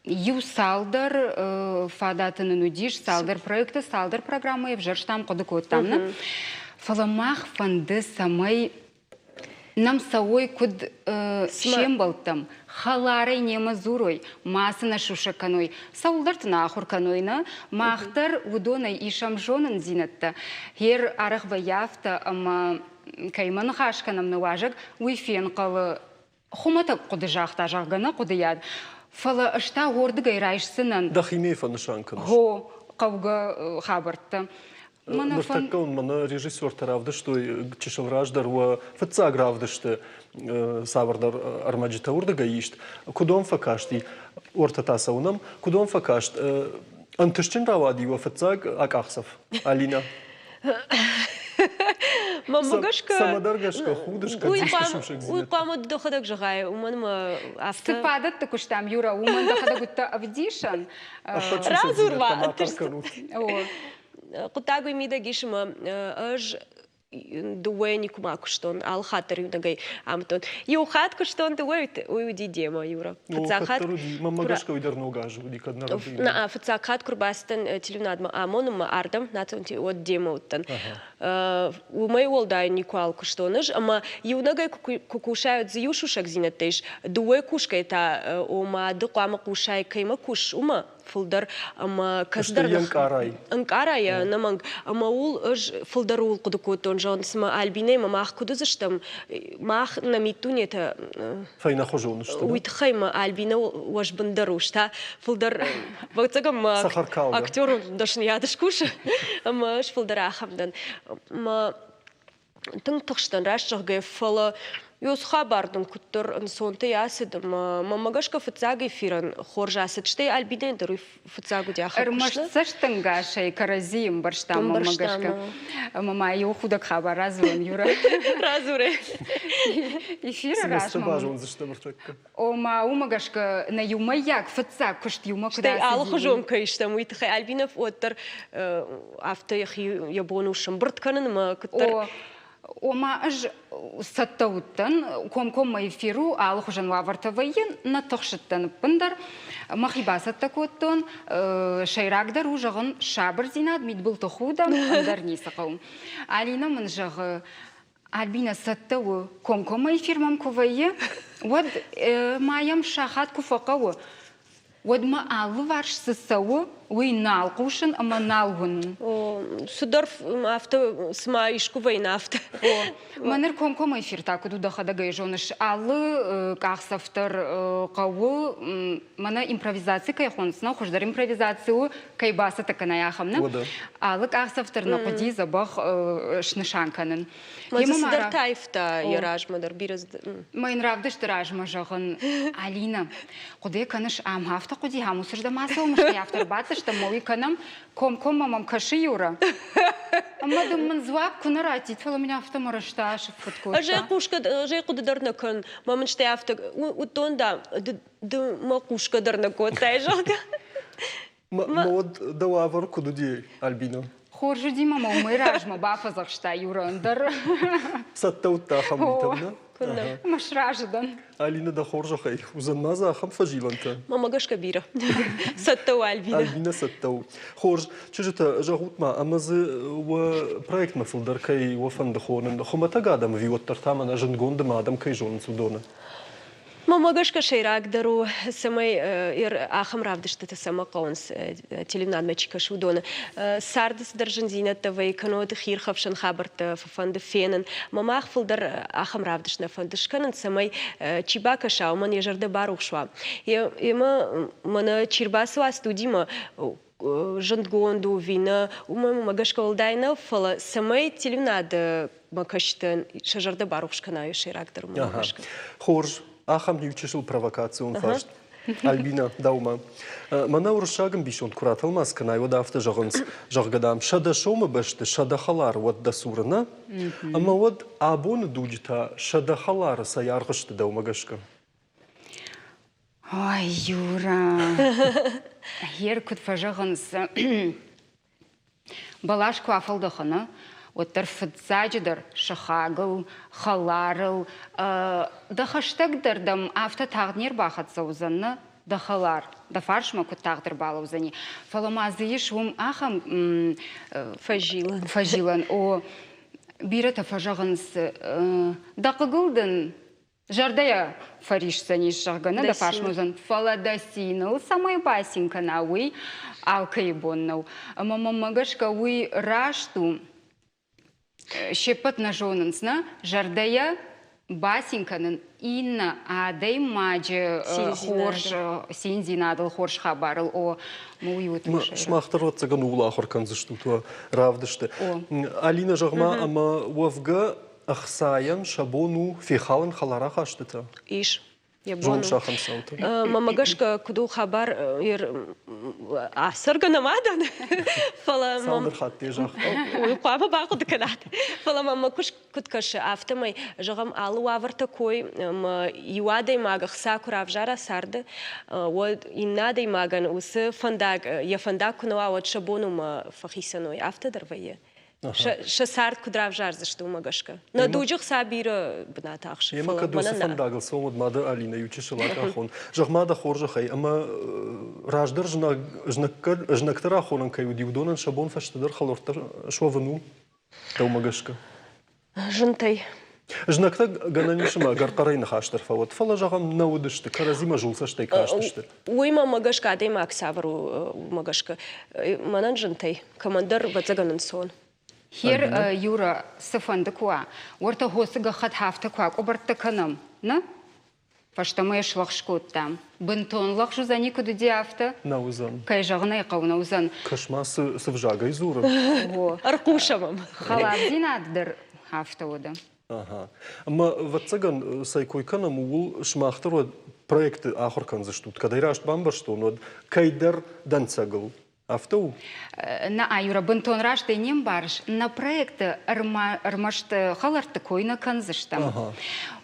Speaker 8: Иу цалдӕр фадаты нын уыдис, цалдӕр проекты, цалдӕр программӕйы ӕвзӕрстам, хъуыды кодтам нӕ. Фӕлӕ мах фӕнды, цӕмӕй нӕм цӕуой куыд се мбӕлттӕм, хӕларӕй немӕ дзурой, ма цы нӕ сусӕг кӕной, цӕуылдӕрты нӕ ахуыр кӕной нӕ, мах дӕр уыдонӕй исӕм зонындзинӕдтӕ. Гъер арӕх вӕййы афтӕ, ӕмӕ кӕимӕ ныхас кӕнӕм нӕ уазӕг, уый фенхъӕлы хуымӕтӕг хъуыды загъта, зӕгъгӕ, нӕ хъуыдыйад, фӕлӕ ӕз та уырдыгӕй райсдзынӕн.
Speaker 1: Дӕхимӕ фӕнысан кӕныс?
Speaker 8: Хо, хъӕугӕ хабӕрттӕ.
Speaker 1: Ныртӕккӕ уын мӕнӕ режиссертӕ равдыстой чысыл раздӕр уӕ фыццаг равдысты цавӕрдӕр ӕрмӕджытӕ уырдыгӕй ист. Куыд уӕм фӕкасти? Уӕртӕ та цӕуынӕм. Куыд уӕм фӕкаст? Ӕнтыстджын рауади уӕ фыццаг акъахдзӕф, Алинӕ?
Speaker 7: Мӕнмӕ гӕсгӕ
Speaker 1: Цӕмӕдӕр гӕсгӕ худыс, кӕд исты сусӕгдзинӕдтӕ.
Speaker 7: Уый хъуамӕ дӕхӕдӕг зӕгъай, уымӕн ӕмӕ афтӕ.
Speaker 8: Цы фадӕтты куыстам, Юра, уымӕн дӕхӕдӕг уыдтӕ ӕвдисӕн.
Speaker 7: Радзур ма, Хъуыддаг уый мидӕг ис, ӕмӕ ӕз дыууӕ никуыма куыстон, алы хатт дӕр иунӕгӕй амыдтон. Иу хатт куыстон дыууӕ, уый уыди демӕ, Юра.
Speaker 1: Фыццаг хатт Мӕнмӕ гӕсгӕ уый дӕр ног аз уыди, кӕд нӕ
Speaker 7: рӕдыйы. Фыццаг хатт куы рбацыдтӕн телеуынадмӕ амонынмӕ ардӕм, национ уӕд демӕ уыдтӕн. Уымӕй уӕлдай никуал куыстон ӕз, ӕмӕ иунӕгӕй куы кусай, уӕд дзы иу сусӕгдзинӕдтӕ ис. Дыууӕ кусгӕйӕ та, ома ды хъуамӕ хъусай, кӕимӕ кусыс, уымӕ фылдӕр ӕмӕ кӕцыдӕр
Speaker 1: ӕнкъарай.
Speaker 7: Ӕнкъарай, ӕнӕмӕнг. Ӕмӕ ууыл ӕз фылдӕр ууыл хъуыды кодтон, зӕгъын, цымӕ Альбинӕимӕ мах куыд уыдзыстӕм, мах нӕ миддунетӕ
Speaker 1: фӕйнӕхуызон сты.
Speaker 7: Уый тыххӕй мӕ Альбинӕ уӕзбындӕр у, та фылдӕр ӕвӕццӕгӕн мӕ актерон дӕсныйад скусы, ӕмӕ ӕз фылдӕр ахӕм дӕн. Мӕ тынг тыхстӕн, раст зӕгъгӕ, фӕлӕ Ёс хабар дын куыддӕр ӕнцонтӕй ацыд ӕмӕ мӕмӕ гӕсгӕ фыццаг эфирӕн хорз ацыд, стӕй Альбинӕйӕн дӕр уый фыццаг уыди ахӕм
Speaker 8: Ӕрмӕст цӕстӕнгасӕй кӕрӕдзийы ӕмбӕрстам мӕнмӕ гӕсгӕ. Ӕмӕ ма иу худӕг хабар радзурон, Юра.
Speaker 7: Радзурӕ.
Speaker 8: Эфиры размӕ.
Speaker 1: базондзыстӕм ӕртӕккӕ.
Speaker 8: Ома, уымӕ гӕсгӕ нӕ иумӕйаг фыццаг куыст иумӕ куыд
Speaker 7: Стӕй алыхуызон кӕй стӕм, уый тыххӕй Альбинӕ уӕддӕр афтӕ йӕхи йӕ бон у сӕмбырд кӕнын ӕмӕ куыддӕр
Speaker 8: Ома ӕз цӕттӕ уыдтӕн, комкоммӕ эфир у, алыхуызӕн уавӕртӕ вӕййы, нӕ тыхсыдтӕн ӕппындӕр. Мӕхи бацӕттӕ кодтон. Сӕйрагдӕр у, зӕгъын, сабырдзинад, мидбылты худӕм, ӕндӕр ницы хъӕуы. Алинӕ мын зӕгъы, Альбинӕ цӕттӕ у, комкоммӕ эфир мӕм куы вӕййы, уӕд ма йӕм сахат куы фӕхъӕуы, уӕд мӕ алыварс цы цӕуы, уый нал хъусын ӕмӕ нал уынын.
Speaker 7: Цыдӕр афтӕ, цыма искуы вӕййын афтӕ.
Speaker 8: Мӕ ныр комкоммӕ эфир та куыд у, дӕхӕдӕг ӕй зоныс, алы къахдзӕф дӕр хъӕуы, мӕнӕ импровизаци кӕй хонынц, нӕ хуыздӕр импровизаци у, кӕй бацӕттӕ кӕнай, ахӕм нӕ. Алы къахдзӕф дӕр нӕ хъуыди дзӕбӕх снысан кӕнын.
Speaker 7: Мӕ дзы цыдӕр таифта йӕ размӕ дӕр бирӕ.
Speaker 8: Мӕ йын равдысты размӕ зӕгъын, Алина, хъуыды кӕныс, ам афтӕ хъуыди, ам уыцырдӕм ацӕуӕм, стӕй афтӕ ӕрбадтыстӕм, мӕ уый кӕнӕм, комкоммӕ мӕм кӕсы Юра. Ӕмӕ дын мын дзуапп куы нӕ раттид, фӕлӕ мын афтӕ мӕ рӕзтӕ асыффыт кодта.
Speaker 7: Ӕз ӕй хъусгӕ, ӕз ӕй хъуыды дӕр нӕ кӕнын. Мӕ мын стӕй афтӕ уыдтон да, ды мӕ хъусгӕ дӕр нӕ кодтай, зӕгъгӕ.
Speaker 1: Мӕ уӕд дӕ уавӕр куыд уыди, Альбина?
Speaker 8: Хорз уыди мӕ уымӕй размӕ бафӕдзӕхста Юрӕн дӕр.
Speaker 1: Цӕттӕ уыдтӕ ахӕм митӕм, нӕ?
Speaker 8: Мӕ сразы дӕн.
Speaker 1: Алина, дӕ хорзӕхӕй, уыдзӕн ма дзы ахӕм фӕзилӕнтӕ?
Speaker 7: Мӕмӕ гӕсгӕ бирӕ. Цӕттӕ у Альбина.
Speaker 1: Альбина цӕттӕ у. Хорз, чызджытӕ, зӕгъут-ма, ӕмӕ дзы уӕ проектмӕ фылдӕр кӕй уӕ фӕнды хонын? Хуымӕтӕг адӕм ӕви уӕддӕр та мӕнӕ зындгонд ӕмӕ адӕм кӕй зонынц, уыдоны?
Speaker 7: Мӕнмӕ гӕсгӕ сӕйрагдӕр у, цӕмӕй ахӕм равдыстытӕ цӕмӕ хъӕуынц, телеуынадмӕ чи кӕсы, уыдоны. Царды цыдӕр зындзинӕдтӕ вӕййы, кӕннод хиирхӕфсӕн хабӕрттӕ фӕфӕнды фенын. Мӕ мах фылдӕр ахӕм равдыст нӕ фӕнды скӕнын, цӕмӕй чи бакӕса, уымӕн йӕ зӕрдӕ барухс уа. Емӕ мӕнӕ чи рбацӕуа студимӕ, зындгонд у ӕви нӕ, уымӕ гӕсгӕ уӕлдай нӕу, фӕлӕ цӕмӕй телеуынадмӕ кӕсджытӕн сӕ зӕрдӕ барухс кӕна, сӕйрагдӕр уымӕ гӕсгӕ.
Speaker 1: Хорз, ахӕм иу чысыл провокацион фарст. Альбина, дӕумӕ. Мӕнӕ уырыссаг ӕмбисонд куы ратӕлмац кӕнай, уӕд афтӕ зӕгъынц, зӕгъгӕ, дам, 100 сомы бӕсты 100 хӕлары уӕд дӕ цуры нӕ? Ӕмӕ уӕд абоны дуджы та 100 хӕлары цӕй аргъ сты дӕумӕ гӕсгӕ?
Speaker 8: Ой, Юра, гьер куыд фӕзӕгъынц, бӕлас куы афӕлдӕхы, нӕ, уӕддӕр фыццаджыдӕр сыхагыл, хӕларыл, дӕ хӕстӕг дӕр дӕм афтӕ тагъд не рбахӕццӕ уыдзӕн, нӕ? дӕ хӕлар дӕ фарсмӕ куыд тагъд ӕрбалӕудзӕни. Фӕлӕ ма дзы ис уым ахӕм
Speaker 7: фӕзилӕн.
Speaker 8: Фӕзилӕн. О, бирӕтӕ фӕзӕгъынц, дӕ хъыгыл дын зӕрдӕйӕ фӕрисдзӕнис, зӕгъгӕ, нӕ дӕ фарсмӕ уыдзӕн, фӕлӕ дӕ циныл цӕмӕй бацин кӕна, уый алкӕйы бон нӕу. Ӕмӕ мӕнмӕ гӕсгӕ уый раст у. Се ппӕт нӕ зонынц, нӕ зӕрдӕйӕ бацин кӕнын иннӕ адӕймаджы хорз циндзинадыл, хорз хабарыл. О, уый у тынг сӕйраг.
Speaker 1: Сымах дӕр ӕвӕццӕгӕн ууыл ахуыр кӕндзыстут уӕ равдысты. Алинӕ, зӕгъ-ма, ӕмӕ уӕвгӕ ӕхцайӕн сӕ бон у фехалын хӕлар ахастытӕ?
Speaker 7: Ис. Йӕ бон у.
Speaker 1: Сахӕм цауты.
Speaker 7: Мӕнмӕ гӕсгӕ, куыд у хабар, ацӕргӕ нӕма дӕн, фӕлӕ
Speaker 1: Цалдӕр хатты загъта.
Speaker 7: Уый хъуамӕ бахъуыды кӕнат. Фӕлӕ мӕм куыд кӕсы, афтӕмӕй, зӕгъӕм, алы уавӕртӕ кой ӕмӕ иу адӕймаг ӕхца куы равзара царды, уӕд иннӕ адӕймагӕн уыцы фӕндаг, йӕ фӕндаг куы нӕ уа, уӕд сӕ бон уымӕ фӕхицӕн уой. Афтӕ дӕр вӕййы. Сӕ цард куыд равзардзысты, уымӕ гӕсгӕ. Нӕ дуджы хца бирӕ бынат ахсы.
Speaker 1: Ӕмӕ кӕд уыцы фӕндагыл цӕуӕм, уӕд ма дӕ Алинӕ иу чысыл акъахон. Зӕгъ-ма дӕ хорзӕхӕй, ӕмӕ раздӕр знӕгтӕ рахонӕн кӕй уыди, уыдонӕн сӕ бон фӕстӕдӕр хӕлӕрттӕ суӕвын у, дӕумӕ гӕсгӕ?
Speaker 7: Зынтӕй.
Speaker 1: Знӕгтӕ гӕнӕн ис ӕмӕ ӕгӕр хъӕрӕй ныхас дӕр фӕуӕд, фӕлӕ, зӕгъӕм, нӕ уыдысты, кӕрӕдзимӕ зулцӕстӕй кастысты.
Speaker 7: Уый мӕмӕ гӕсгӕ адӕймаг цавӕр у, уымӕ гӕсгӕ. Мӕнӕн зынтӕй, кӕмӕндӕр ӕвӕццӕгӕн ӕнцон.
Speaker 8: Хер, Юра, цыфӕнды куы уа, уӕртӕ хосы гӕххӕтт афтӕ куы акъуыбӕрттӕ кӕнӕм, нӕ? Фӕстӕмӕ йӕ слӕгъз кодтам. Бынтон лӕгъз уыдзӕни, куыд уыди, афтӕ?
Speaker 1: Нӕ уыдзӕн.
Speaker 8: Кӕй зӕгъын ӕй хъӕуы, нӕ уыдзӕн.
Speaker 1: Кӕс-ма, цы взагӕй дзуры?
Speaker 7: Ӕрхъусӕм ӕм.
Speaker 8: Хӕлардзинад дӕр афтӕ уыд.
Speaker 1: Ага. Ӕмӕ, ӕвӕццӕгӕн, цӕй кой кӕнӕм, ууыл сымах дӕр уӕд проекты ахуыр кӕндзыстут. Кӕд ӕй раст бамбӕрстон, уӕд кӕйдӕр дӕнцӕгыл. Афтӕ у?
Speaker 8: Нӕ, Юра, бынтон раст ӕй не мбарыс. Нӕ проекты ӕрмӕст хӕлӕртты кой нӕ кӕндзыстӕм.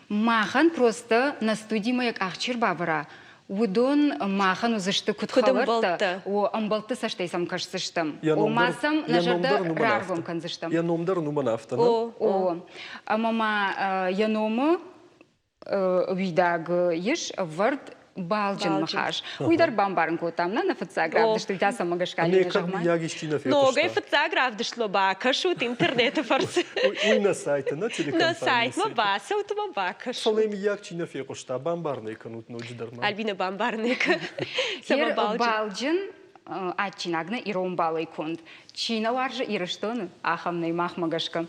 Speaker 8: Махӕн просто нӕ студимӕ йӕ къах чи рбавӕра, уыдон махӕн уыдзысты куыд хӕлӕрттӕ, о, ӕмбӕлтты цӕстӕй сӕм кӕсдзыстӕм. Ома сӕм нӕ зӕрдӕ раргом кӕндзыстӕм.
Speaker 1: Йӕ ном дӕр ын уымӕн афтӕ, нӕ?
Speaker 8: О, ӕмӕ ма йӕ номы уидаг ис ӕвӕрд балджын ныхас. Уый дӕр бамбарын кодтам, нӕ нӕ фыццаг равдыст, уый та цӕмӕ гӕсгӕ
Speaker 1: Миййаг исчи нӕ фехъуыста.
Speaker 7: Ногӕй фыццаг равдыстмӕ бакӕсут интернеты фӕрцы.
Speaker 1: Уый нӕ сайты, нӕ телекомпанийы
Speaker 7: Нӕ сайтмӕ бацӕут ӕмӕ бакӕсут.
Speaker 1: Фӕлӕ миййаг чи нӕ фехъуыста, бамбарын ӕй кӕнут ноджыдӕр ма.
Speaker 7: Альбина, бамбарын ӕй кӕн.
Speaker 8: Цӕмӕ балджын адджинаг нӕ ирон балӕй конд. Чи нӕ уарзы Ирыстоны, ахӕм нӕй махмӕ гӕсгӕ.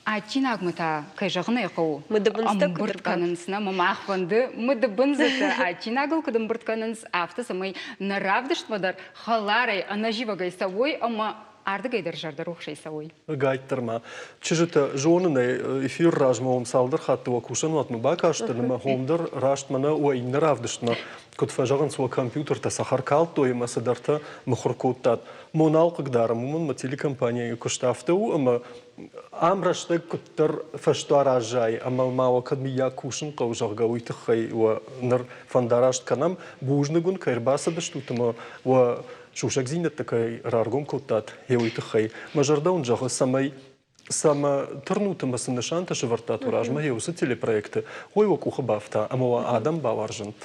Speaker 8: Адджинагмӕ та, кӕй зӕгъын ӕй хъӕуы, ӕмбырд кӕнынц нӕ, мӕ мах фӕнды мыдыбындзытӕ адджинагыл куыд ӕмбырд кӕнынц, афтӕ, цӕмӕй нӕ равдыстмӕ дӕр хӕларӕй, ӕнӕзивӕгӕй цӕуой ӕмӕ ардыгӕй дӕр зӕрдӕрухсӕй цӕуой.
Speaker 1: Гайддӕр ма. Чызджытӕ, зонын ӕй, эфир размӕ уӕм цалдӕр хатты уӕ кусӕнуатмӕ бакастӕн ӕмӕ хом дӕр раст мӕнӕ уӕ иннӕ равдыстмӕ, куыд фӕзӕгъынц, уӕ компьютертӕ цӕхӕр калдтой ӕмӕ цыдӕртӕ мыхуыр кодтат. Монал хъыгдарӕм, уымӕн мӕ телекомпанийы куыст афтӕ у, ӕмӕ ам рӕстӕг куыддӕр фӕстӕ раззайы ӕмӕ ма уӕ кӕд мыййаг кусын хъӕуы, зӕгъгӕ, уый тыххӕй уӕ ныр фӕндараст кӕнӕм. Бузныг уын, кӕй ӕрбацыдыстут ӕмӕ уӕ сусӕгдзинӕдтӕ кӕй раргом кодтат, гъе уый тыххӕй. Мӕ зӕрдӕ уын зӕгъы, цӕмӕй цӕмӕ тырнут ӕмӕ цы нысантӕ сӕвӕрдтат уӕ размӕ гъе уыцы телепроекты, уый уӕ къухы бафта ӕмӕ уӕ адӕм бауарзӕнт.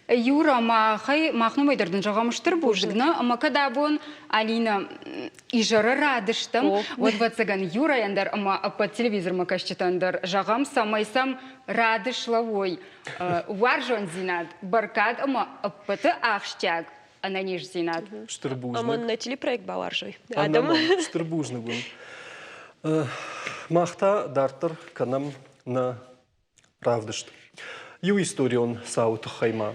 Speaker 8: Юра, махӕй, мах номӕй дӕр дын зӕгъӕм стыр бузныг, нӕ? Ӕмӕ кӕд абон Алина изӕры рады стӕм, уӕд, ӕвӕццӕгӕн, Юрайӕн дӕр ӕмӕ ӕппӕт телевизормӕ кӕсджытӕн дӕр зӕгъӕм, цӕмӕй сӕм рады слӕууой уарзондзинад, бӕркад ӕмӕ ӕппӕты ахсджиаг ӕнӕниздзинад.
Speaker 1: Стыр бузныг.
Speaker 7: Ӕмӕ нӕ телепроект бауарзой адӕм.
Speaker 1: Стыр бузныг уын. Мах та дарддӕр кӕнӕм нӕ равдыст. Иу историон цауы тыххӕй ма.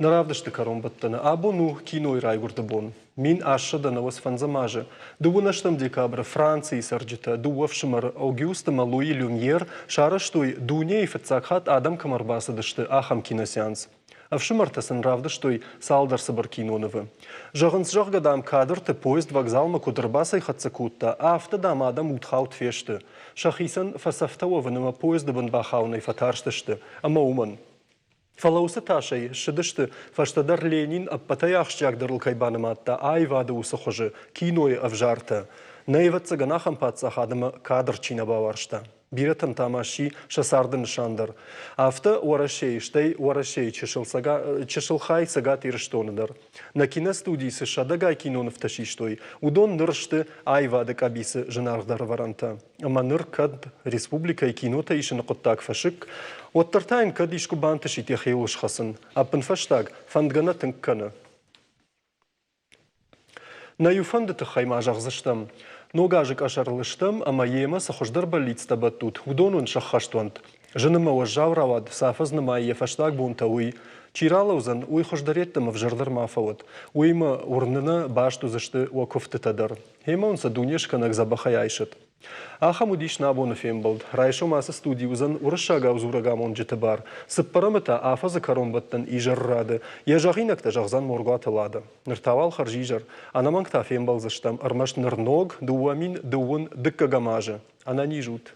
Speaker 1: Нӕ равдысты кӕронбӕттӕны абон у кинойы райгуырды бон. 1895 азы 28 декабры Францийы цӕрджытӕ дыууӕ фсымӕры Огюст ӕмӕ Луи Люмьер сарӕзтой дунейы фыццаг хатт адӕм кӕм ӕрбацыдысты, ахӕм киносеанс. Ӕфсымӕртӕ сын равдыстой цалдӕр цыбыр кинонывы. Зӕгъынц, зӕгъгӕ, дам, кадрты поезд вокзалмӕ куыд ӕрбацӕйхӕццӕ кодта, афтӕ, дам, адӕм удхауд фесты. Сӕхицӕн фӕцӕфтӕ уӕвын ӕмӕ поезды бын бахауынӕй фӕтарстысты, ӕмӕ уымӕн. Фӕлӕ уыцы тасӕй ссыдысты, фӕстӕдӕр Ленин ӕппӕтӕй ахсджиагдӕрыл кӕй банымадта аивады уыцы хуызы кинойы ӕвзартӕ. Нӕ, ӕвӕццӕгӕн, ахӕм паддзахад ӕмӕ кадр чи нӕ бауарзта. Бирӕтӕн та ма сси сӕ царды нысан дӕр. Афтӕ Уӕрӕсейы, стӕй Уӕрӕсейы чысыл, чысыл хай Цӕгат Ирыстоны дӕр. Нӕ киностудийы цы сӕдӕгай кинонывтӕ систой, уыдон ныр сты аивады къӕбицы зынаргъдӕр ӕвӕрӕнтӕ. Ӕмӕ ныр кӕд республикӕйы кинотӕ исыны хъуыддаг фӕсыкк, уӕддӕр та йын кӕд искуы бантысид йӕхиуыл схӕцын. Ӕппынфӕстаг, фӕндгӕ нӕ тынг кӕны. Нӕ иу фӕнды тыххӕй ма зӕгъдзыстӕм. Ног азы къӕсӕрыл стӕм ӕмӕ йемӕ цы хуыздӕр бӕллицтӕ бӕттут, уыдон уын сӕххӕст уӕнт. Зыны мӕ уӕззау рауад, цы афӕдз нымайы йӕ фӕстаг бонтӕ, уый. Чи ралӕудзӕн, уый хуыздӕр йеддӕмӕ ӕвзӕрдӕр ма фӕуӕд. Уыимӕ уырныны баст уыдзысты уӕ куывдтытӕ дӕр. Гъемӕ уын сӕ дунескӕнӕг дзӕбӕхӕй айсӕд. Ахӕм уыдис нӕ абоны фембӕлд. Райсом ацы студийы уыдзӕн уырыссагау дзурӕг амонджыты бар. Цыппӕрӕмы та афӕдзы кӕронбӕттӕн изӕррады. Йӕ зӕгъинӕгтӕ зӕгъдзӕн Моргуаты Лада. Ныр та уал хӕрзизӕр. Ӕнӕмӕнг та фембӕлдзыстӕм ӕрмӕст ныр ног 2012 дыккӕгӕм азы. Ӕнӕниз ут!